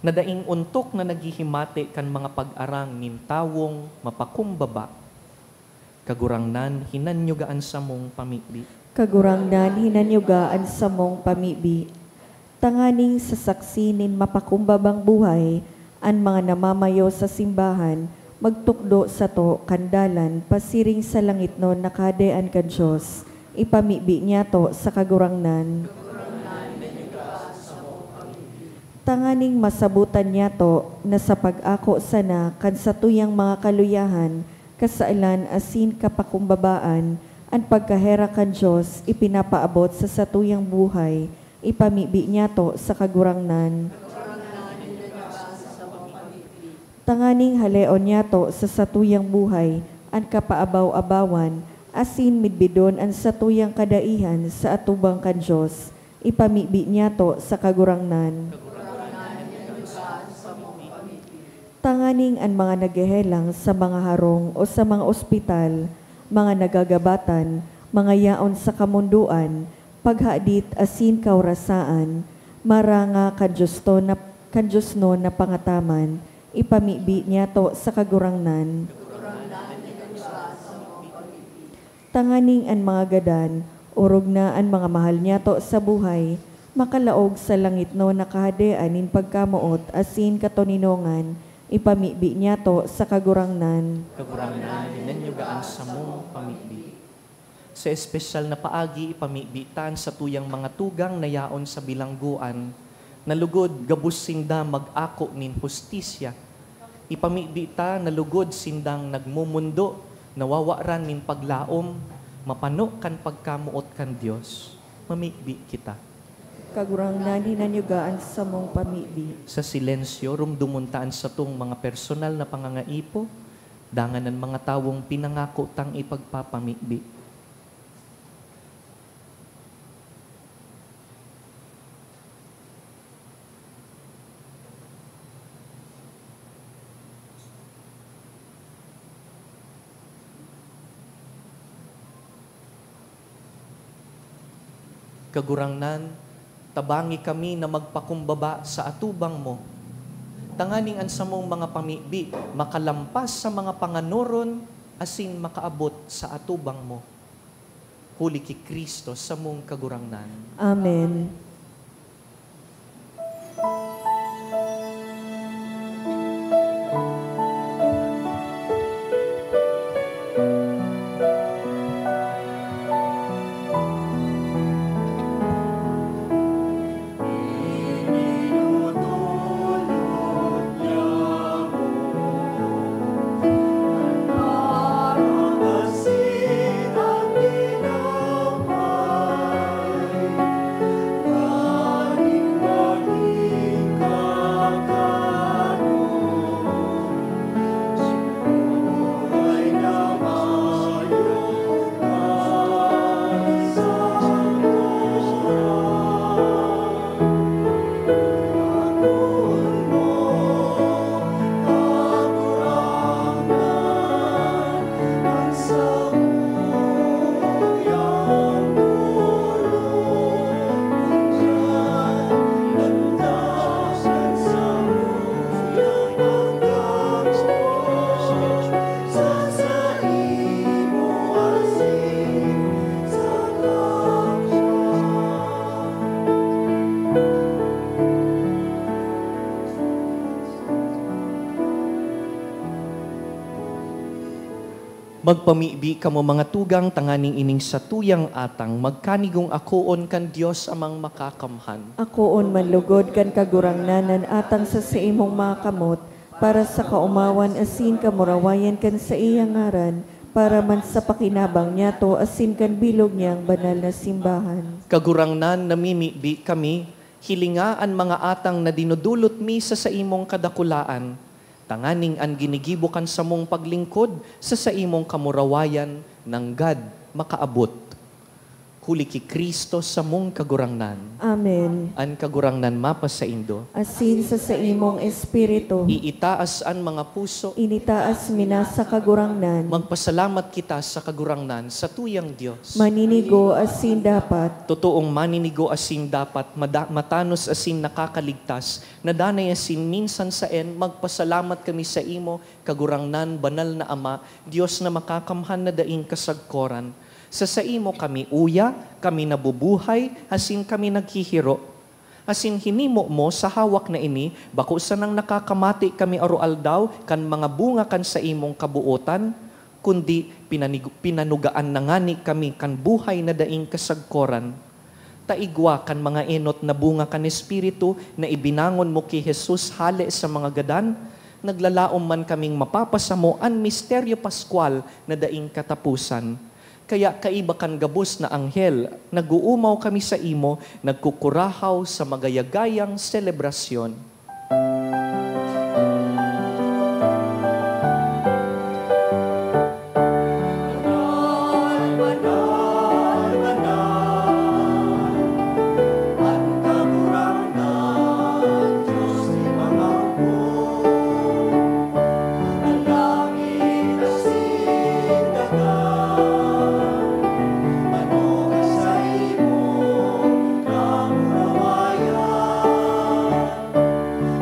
na daing ontok na naghihimate kan mga pag-arang nin tawong mapakumbaba. Kagurangnan, hinanyuga an samong pamibi. Kagurangnan, hinanyuga an samong pamibi. Tanganing sa saksi nin mapakumbabang buhay, an mga namamayo sa simbahan magtukdo sato kan dalan pasiring sa langitnon na Kahadean kan Dios. Ipamibi niyato sa Kagurangnan. Tanganing masabotan niyato na sa pag-ako sana kan satuyang mga kaluyahan, kasalan asin kapakumbabaan, an pagkaherak kan Dios ipinapaabot sa satuyang buhay, ipamibi niyato sa Kagurangnan. Tanganing haleon niyato sa satuyang buhay an kapaabaw-abawan, asin midbidon an satuyang kadaihan sa atubang kan Dios, ipamibi niyato sa Kagurangnan. Tanganing an mga naghehelang sa mga harong o sa mga ospital, mga nagagabatan, mga yaon sa kamondoan, paghadit asin kaorasaan, maranga kan Diosnon na, kan Diosnon na pangataman, ipamibi niyato sa Kagurangnan. Tanganing an mga gadan, orog na an mga mahal niyato sa buhay, makalaog sa langitnon na Kahadean nin pagkamoot asin katoninongan, ipamibi niyato sa Kagurangnan. Kagurangnan, hinanyuga an samong pamibi. Sa espesyal na paagi, ipamibi ta an satuyang mga tugang na yaon sa bilanggoan, na lugod gabos sinda mag-ako nin hustisya. Ipamibi ta na lugod sindang nagmomondo, nawawaran nin paglaom, mapano kan pagkamoot kan Dios. Mamibi kita. Kagurangnan, hinanyuga an samong pamibi. Sa silensyo, rumdomon ta an satong mga personal na pangangaipo, dangan an mga tawong pinangako tang ipagpapamibi. Kagurangnan, Tabangi kami na magpakumbaba sa atubang mo, tanganing an samong mga pamibi makalampas sa mga panganoron asin makaabot sa atubang mo. Huli ki Cristo, samong Kagurangnan. Amen. Magpamibi kamo, mga tugang, tanganing ining satuyang atang magkanigong akoon kan Dios Amang Makakamhan. Akoon man lugod kan Kagurangnan an atang sa saimong mga kamot, para sa kaomawan asin kamurawayan kan saiyang ngaran, para man sa pakinabang niyato asin kan bilog niyang banal na simbahan. Kagurangnan, namimibi kami, hilinga an mga atang na dinudulot mi sa saimong kadakulaan, tanganing an ginigibo kan samong paglingkod sa saimong kamurawayan nanggad makaabot. Huli ki Cristo, samong Kagurangnan. Amen. An Kagurangnan mapasaindo. Asin sa saimong espiritu. Iitaas an mga puso. Initaas mi na sa Kagurangnan. Magpasalamat kita sa Kagurangnan, satuyang Dios. Maninigo asin dapat. Totoong maninigo asin dapat, mada-, matanos asin nakakaligtas, na danay asin minsan saen, magpasalamat kami saimo, Kagurangnan, banal na Ama, Dios na makakamhan na daing kasagkoran. Sa saimo kami uya, kami nabubuhay, asin kami naghihiro. Asin hinimo mo sa hawak na ini, bako sanang nakakamati kami aroaldaw kan mga bunga kan saimong kabotan, kundi pinanig-, pinanugaan na ngani kami kan buhay na daing kasagkoran. Ta igwa kan mga enot na bunga kan Espiritu na ibinangon mo ki Jesus hale sa mga gadan, naglalaom man kaming mapapasamo an misteryo paskwal na daing kataposan. Kaya kaiba kan gabos na anghel, nag-uumaw kami saimo, nagkukurahaw sa magayagayang selebrasyon.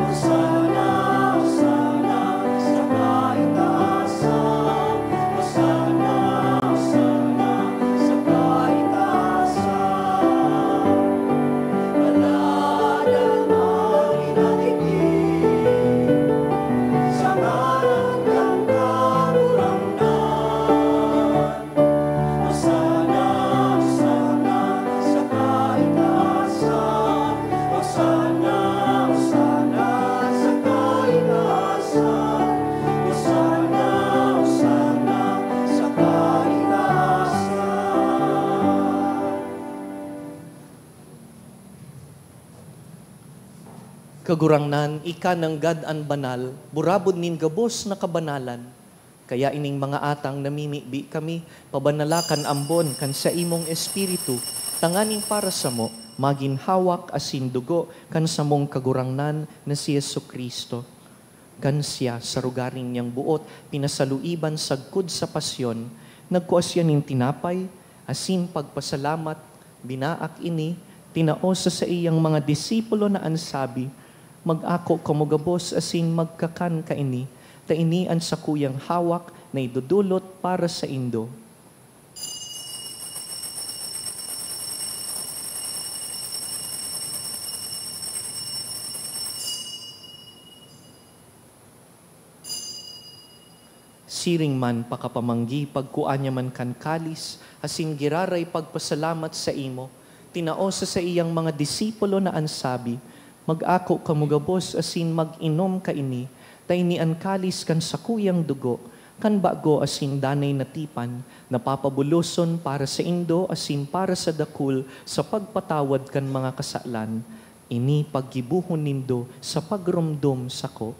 Hosana, Hosana sa kaitaasan. Hosana, Hosana sa kaitaasan. Palad ang mga pinatikim sa ngaran ng Kagurangnan. Hosana, Hosana sa kaitaasan. Hosana, Hosana sa kaitaasan. Hosana, Hosana sa kaitaasan. Kagurangnan, ika nanggad an banal, burabod nin gabos na kabanalan. Kaya ining mga atang namimibi kami, pabanala kan ambon kan saimong Espiritu, tanganing para samo magin hawak asin dugo kan samong Kagurangnan na si Jesu-Cristo. Kan siya, sa rogaring niyang boot, pinasaluiban sagkod sa pasyon, nagkua siya nin tinapay, asin pagpasalamat, binaak ini, Tinao sa saiyang mga disipulo na an sabi, "Mag-ako kamo gabos asin magkakan kaini, ta ini an sakuyang hawak na idodolot para saindo." Siring man pakapamanggi, pagkua niya man kan kalis, asin giraray pagpasalamat saimo, tinao sa saiyang mga disipulo na an sabi, "Mag-ako kamo gabos asin mag-inom kaini, ta ini an kalis kan sakuyang dugo, kan bago asin danay na tipan, na papabuloson para saindo asin para sa dakul sa pagpatawad kan mga kasalan. Ini paggibohon nindo sa pagromdom sako."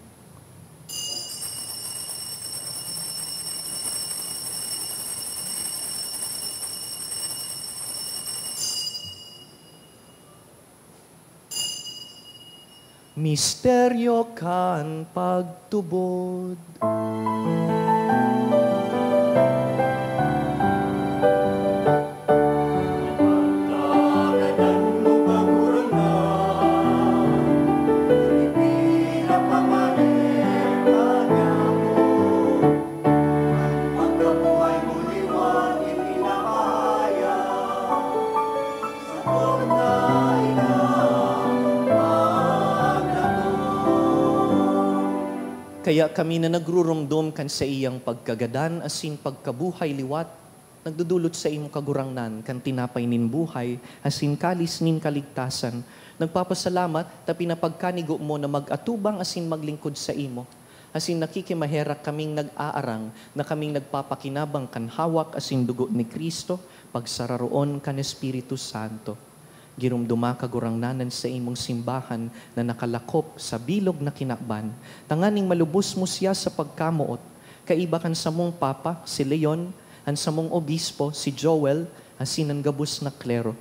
Misteryo kan pagtubod. Kaya kami na nagruromdom kan saiyang pagkagadan asin pagkabuhay liwat, nagdodolot saimo, Kagurangnan, kan tinapay nin buhay asin kalis nin kaligtasan. Nagpapasalamat ta pinapagkanigo mo na mag-atubang asin maglingkod saimo. Asin nakikimaherak kaming nag-aarang na kaming nagpapakinabang kan hawak asin dugo ni Cristo, pagsararoon kan Espiritu Santo. Giromdoma, Kagurangnan, an saimong simbahan na nakalakop sa bilog na kinaban, tanganing malubos mo siya sa pagkamoot, kaiba kan samong Papa, si Leon, an samong Obispo, si Joel, asin an gabos na klero.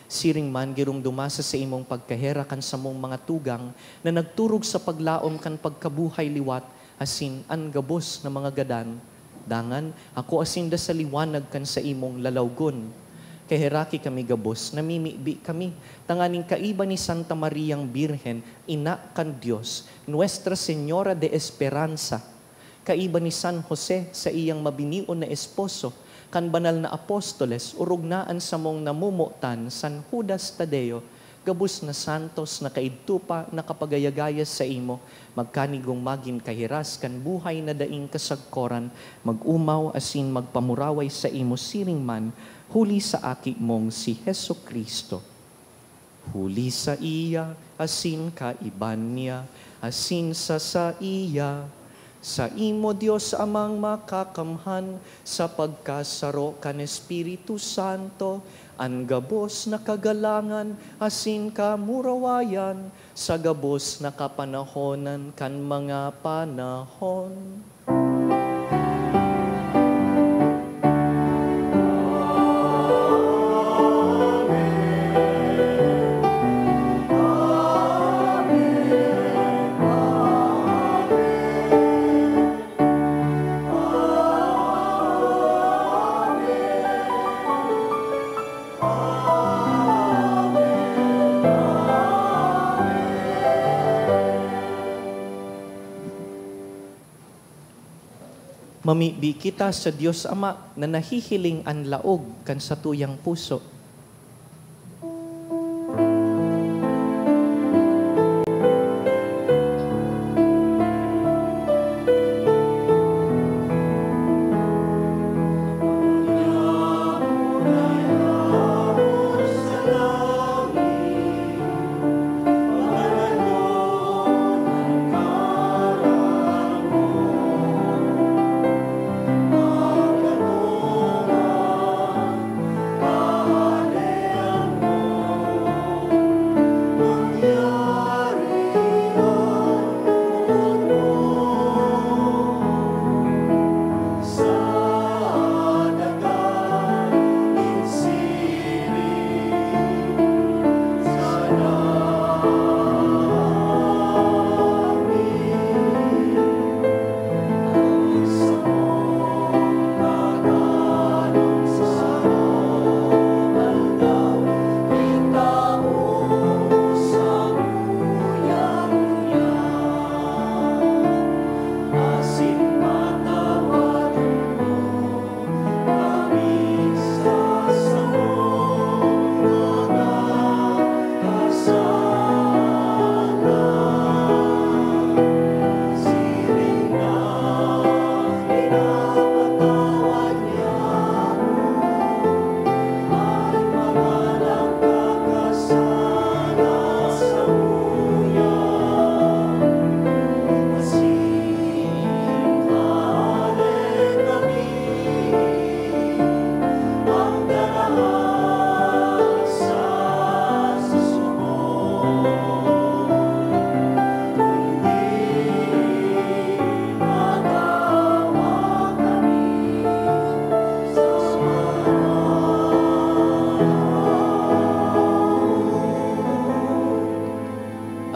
Siring man, giromdoma sa saimong pagkaherak an samong mga tugang na nagturog sa paglaom kan pagkabuhay liwat, asin an gabos na mga gadan. Dangan, akoa sinda sa liwanag kan saimong lalawgon. Kaheraki kami gabos, namimibi kami, tanganing kaiba ni Santa Mariang Birhen, Ina kan Dios, Nuestra Señora de Esperanza, kaiba ni San Jose, saiyang mabinion na esposo, kan banal na apostoles, orog na an samong namomotan, San Judas Tadeo, gabos na santos na kaidto pa nakapagayagaya saimo, magkanigong magin kahiras kan buhay na daing kasagkoran, mag-omaw asin magpamuraway saimo siring man, huli sa Aki mong si Jesu-Cristo. Huli saiya, asin kaiba niya, asin sa saiya, saimo, Dios Amang Makakamhan, sa pagkasaro kan Espiritu Santo, an gabos na kagalangan asin kamurawayan sa gabos na kapanahonan kan mga panahon. Mamibi kita sa Dios Ama na nahihiling an laog kan satuyang puso.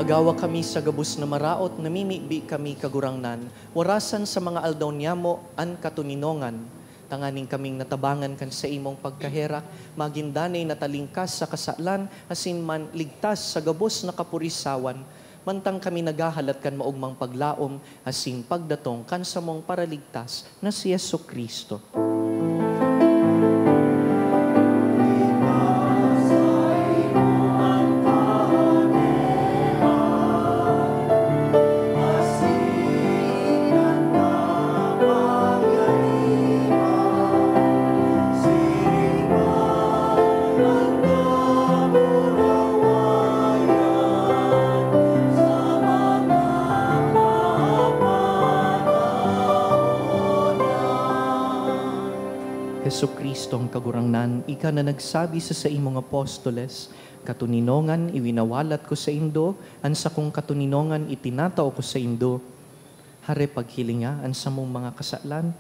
Gawa kami sa gabos na maraot, namimibi kami, Kagurangnan, warasan sa mga aldaw niyamo an katoninongan, tanganing kaming natabangan kan saimong pagkaherak, magin danay na talingkas sa kasalan, asin man ligtas sa gabos na kapurisawan, mantang kami naghahalat kan maogmang paglaom asin pagdatong kan samong Paraligtas na si Jesu-Cristo. Jesu-Cristong Kagurangnan, ika na nagsabi sa saimong apostoles, "Katoninongan iwinawalat ko saindo, an sakong katoninongan itinatao ko saindo." Hare paghilinga an samong mga kasalan,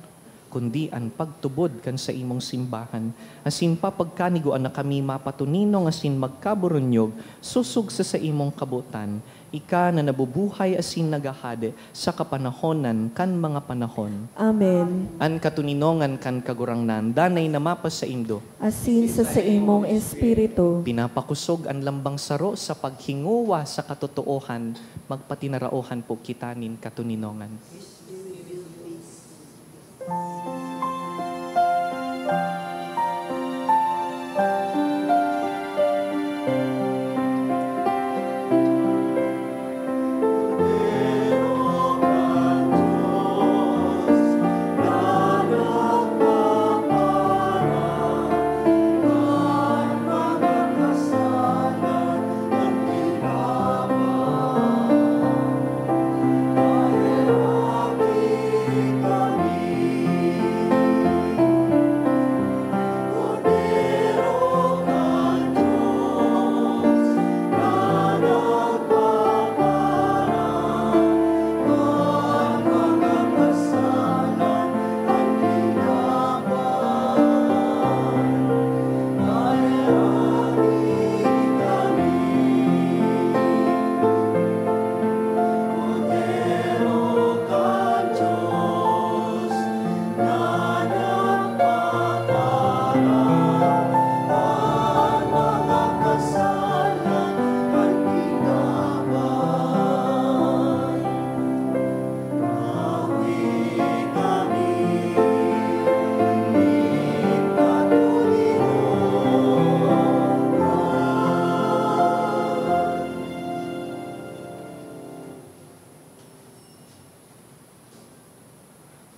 kundi an pagtubod kan saimong simbahan, asin papagkanigoan na kami mapatoninong asin magkaburunyog sosog sa saimong kabotan, ika na nabubuhay asin naghahade sa kapanahonan kan mga panahon. Amen. An katoninongan kan Kagurangnan danay na mapasaindo. Asin sa saimong espiritu. Pinapakosog an lambang saro sa paghingowa sa katotoohan, magpatinaraohan po kita nin katoninongan.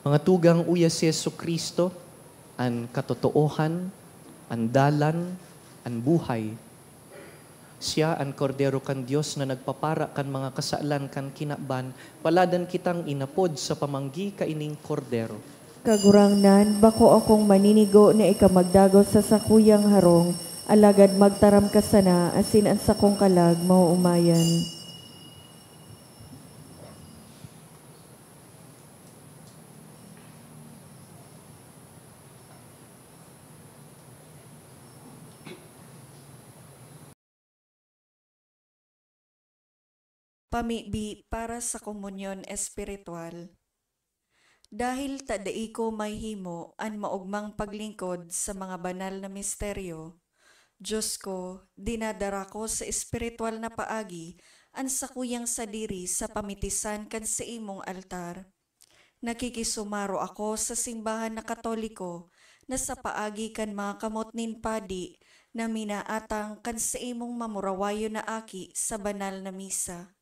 Mga tugang, uya si Jesu-Cristo, an katotoohan, an dalan, an buhay. Siya an Kordero kan Dios na nagpapara kan mga kasalan kan kinaban. Paladan kitang inapod sa pamanggi kaining Kordero. Kagurangnan, bako akong maninigo na ika magdagos sa sakuyang harong, alagad magtaram ka sana, asin an sakong kalag maoomayan. Pamibi para sa komunyon espiritual. Dahil ta dai ko mahimo an maogmang paglingkod sa mga banal na misteryo, Diyos ko, dinadara ko sa espiritual na paagi an sakuyang sadiri sa pamitisan kan saimong altar. Nakikisumaro ako sa simbahan na Katoliko na sa paagi kan mga kamot nin padi na minaatang kan saimong mamurawayon na aki sa banal na misa.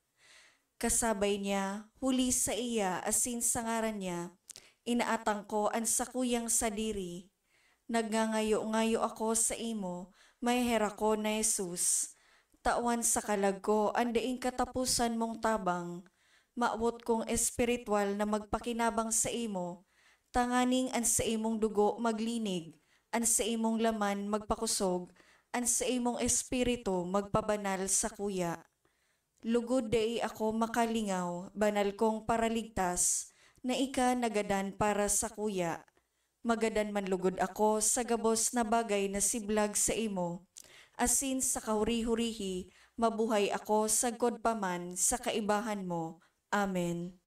Kasabay niya, huli saiya asin sa ngaran niya, inaatang ko an sakuyang sadiri. Nagngangayo-ngayo ako saimo, maheherakon na Jesus. Tawan sa kalag ko an daing kataposan mong tabang. Mawot kong espiritual na magpakinabang saimo, tanganing an saimong dugo maglinig, an saimong laman magpakosog, an saimong espiritu magpabanal sakuya. Lugod dai ako makalingaw, banal kong Paraligtas, na ika nagadan para sakuya. Magadan man lugod ako sa gabos na bagay na siblag saimo, asin sa kahuri-hurihi, mabuhay ako sagkod pa man sa kaibahan mo. Amen.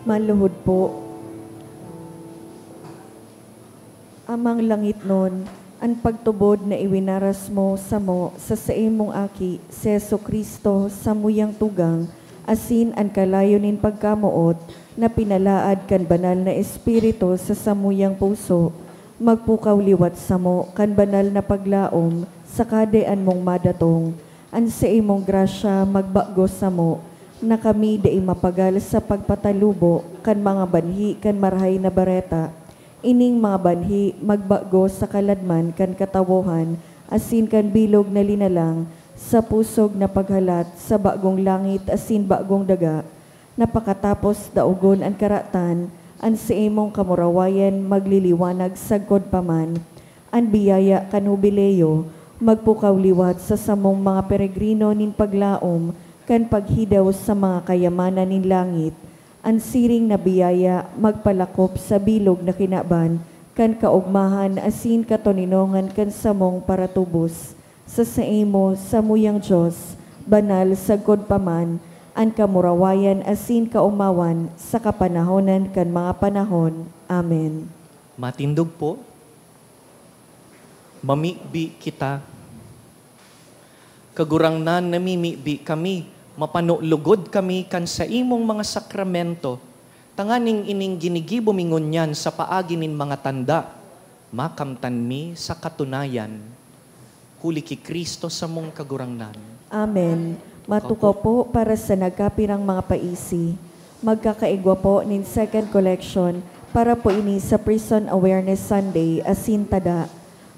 Manluhod po. Amang langitnon, an pagtubod na iwinaras mo samo sa saimong Aki, si Jesu-Cristo, samuyang tugang, asin an kalayo nin pagkamoot na pinalaad kan Banal na Espiritu sa samuyang puso, magpukaw liwat samo kan banal na paglaom sa Kahadean mong madatong. An saimong grasya magbago samo, na kami dai mapagal sa pagpatalubo kan mga banhi kan Marahay na Bareta. Ining mga banhi magbago sa kaladman kan katawohan asin kan bilog na linalang sa pusog na paghalat sa bagong langit asin bagong daga, na pakatapos daogon an karatan, an saimong kamurawayan magliliwanag sagkod pa man. An biyaya kan Hubileo magpukaw liwat sa samong mga peregrino nin paglaom kan paghidaw sa mga kayamanan nin langit. An siring na biyaya magpalakop sa bilog na kinaban kan kaogmahan asin katoninongan kan samong paratubos. Sa saimo, samuyang Dios, banal sagkod pa man an kamurawayan asin kaomawan sa kapanahonan kan mga panahon. Amen. Matindog po. Mamibi kita. Kagurangnan, namimibi kami, mapano lugod kami kan saimong mga sakramento, tanganing ining ginigibo mi ngunyan sa paagi nin mga tanda, makamtan mi sa katunayan. Huli ki Cristo samong Kagurangnan. Amen. Matukaw po para sa nagkapirang mga paisi. Magkakaigwa po nin second collection para po ini sa Prison Awareness Sunday asin tada.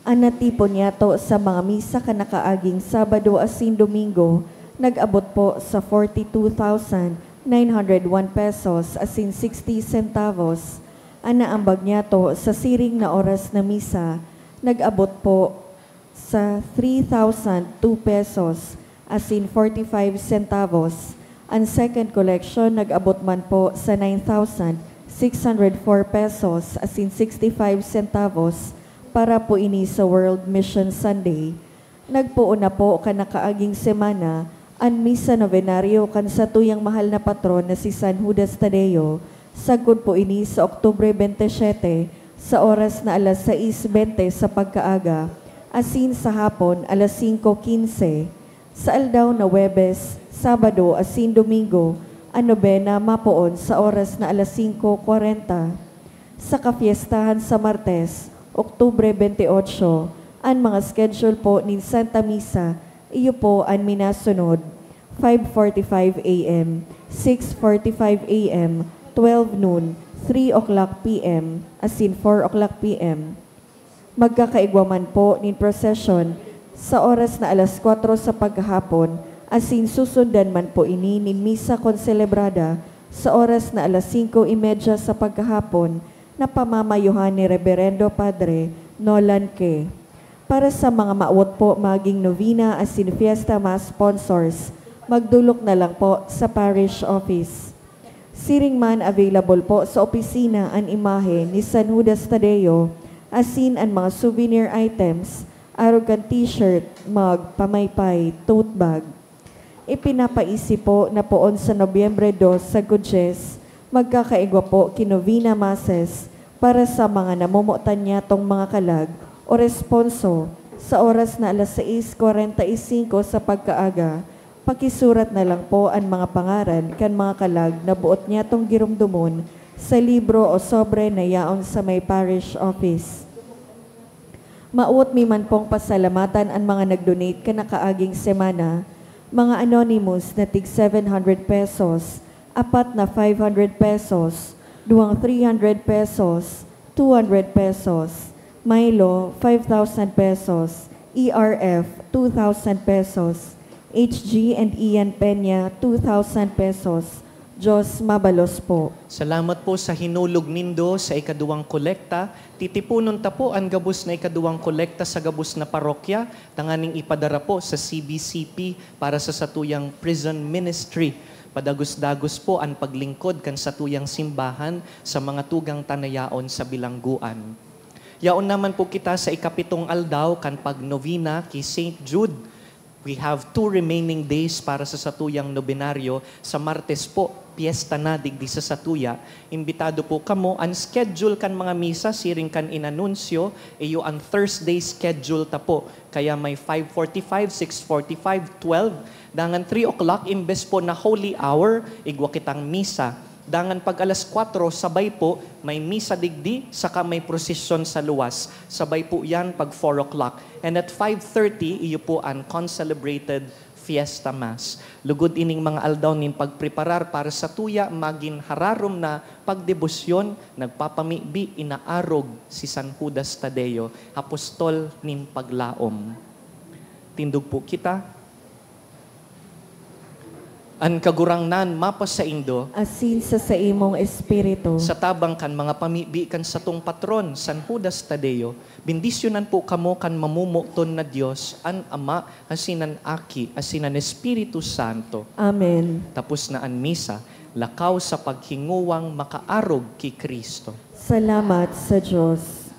An natipon niyato sa mga misa kan nakaaging Sabado asin Domingo nag-abot po sa forty two thousand nine hundred one pesos asin sixty centavos. An naambag niyato sa siring na oras na misa nag-abot po sa three thousand two pesos asin forty five centavos. An second collection nag-abot man po sa nine thousand six hundred four pesos asin sixty five centavos para po ini sa World Mission Sunday. Nagpoon na po kan nakaaging semana an Misa Novenario kan satuyang mahal na patron na si San Judas Tadeo, sagkod po ini sa Oktubre twenty-seven, sa oras na alas sais bente sa pagkaaga, asin sa hapon, alas singko quince. Sa aldaw na Huwebes, Sabado, asin Domingo, an nobena mapoon sa oras na alas singko kwarenta. Sa kafiestahan sa Martes, Oktubre twenty-eight, an mga schedule po nin Santa Misa, iyo po an minasunod: five forty-five A M, six forty-five A M, twelve noon, three o'clock P M, asin four o'clock P M. Magkakaigwa man po nin prosesyon sa oras na alas kwatro sa paghahapon, asin susundan man po ini nin misa konselebrada sa oras na alas singko y media sa paghahapon, na pamamayohan ni Reberendo Padre Nolan Ke. Para sa mga mawot po maging novena asin fiesta mass sponsors, magdolok na lang po sa parish office. Siring man, available po sa opisina an imahe ni San Judas Tadeo asin an mga souvenir items, arog kan t-shirt, mug, pamaypay, tote bag. Ipinapaisi po na poon sa Nobyembre dos sagkod dyes, magkakaigwa po ki novena masses para sa mga namomotan niyatong mga kalag o responso sa oras na alas sais kwarenta y singko sa pagkaaga. Pakisurat na lang po an mga pangaran kan mga kalag na boot niyatong giromdomon sa libro o sobre na yaon sa may parish office. Mawot mi man pong pasalamatan an mga nag-donate kan nakaaging semana, mga anonymous na tig seven hundred pesos, apat na five hundred pesos, duwang three hundred pesos, two hundred pesos, Milo, five thousand pesos, E R F, two thousand pesos, H G and Ian Peña, two thousand pesos. Diyos mabalos po. Salamat po sa hinulog nindo sa ikaduwang kolekta. Titiponon ta po an gabos na ikaduwang kolekta sa gabos na parokya, tanganing ipadara po sa C B C P para sa satuyang prison ministry. Padagos-dagos po an paglingkod kan satuyang simbahan sa mga tugang ta na yaon sa bilanggoan. Yaon naman po kita sa ikapitong aldaw kan pagnovena ki Saint Jude. We have two remaining days para sa satuyang nobenaryo. Sa Martes po, piyesta na digdi sa satuya. Imbitado po kamo. An schedule kan mga misa, siring kan inanunsyo, iyo an Thursday schedule ta po. Kaya may five forty-five, six forty-five, twelve, dangan three o'clock, imbes po na holy hour, igwa kitang misa. Dangan pag alas kwatro, sabay po, may misa digdi, saka may prosesyon sa luwas. Sabay po yan pag four o'clock. And at five thirty, iyo po an concelebrated Fiesta Mass. Lugod ining mga aldaw nin pagpreparar para sa tuya, magin hararom na pagdebosyon, nagpapamibi, inaarog si San Judas Tadeo, apostol nin paglaom. Tindog po kita. An Kagurangnan mapasaindo. Asin sa saimong espiritu. Sa tabang kan mga pamibi kan satong patron, San Judas Tadeo, bendisyonan po kamo kan mamomoton na Dios, an Ama, asin an Aki, asin an Espiritu Santo. Amen. Tapos na an misa, lakaw sa paghinguwang makaarog ki Cristo. Salamat sa Diyos.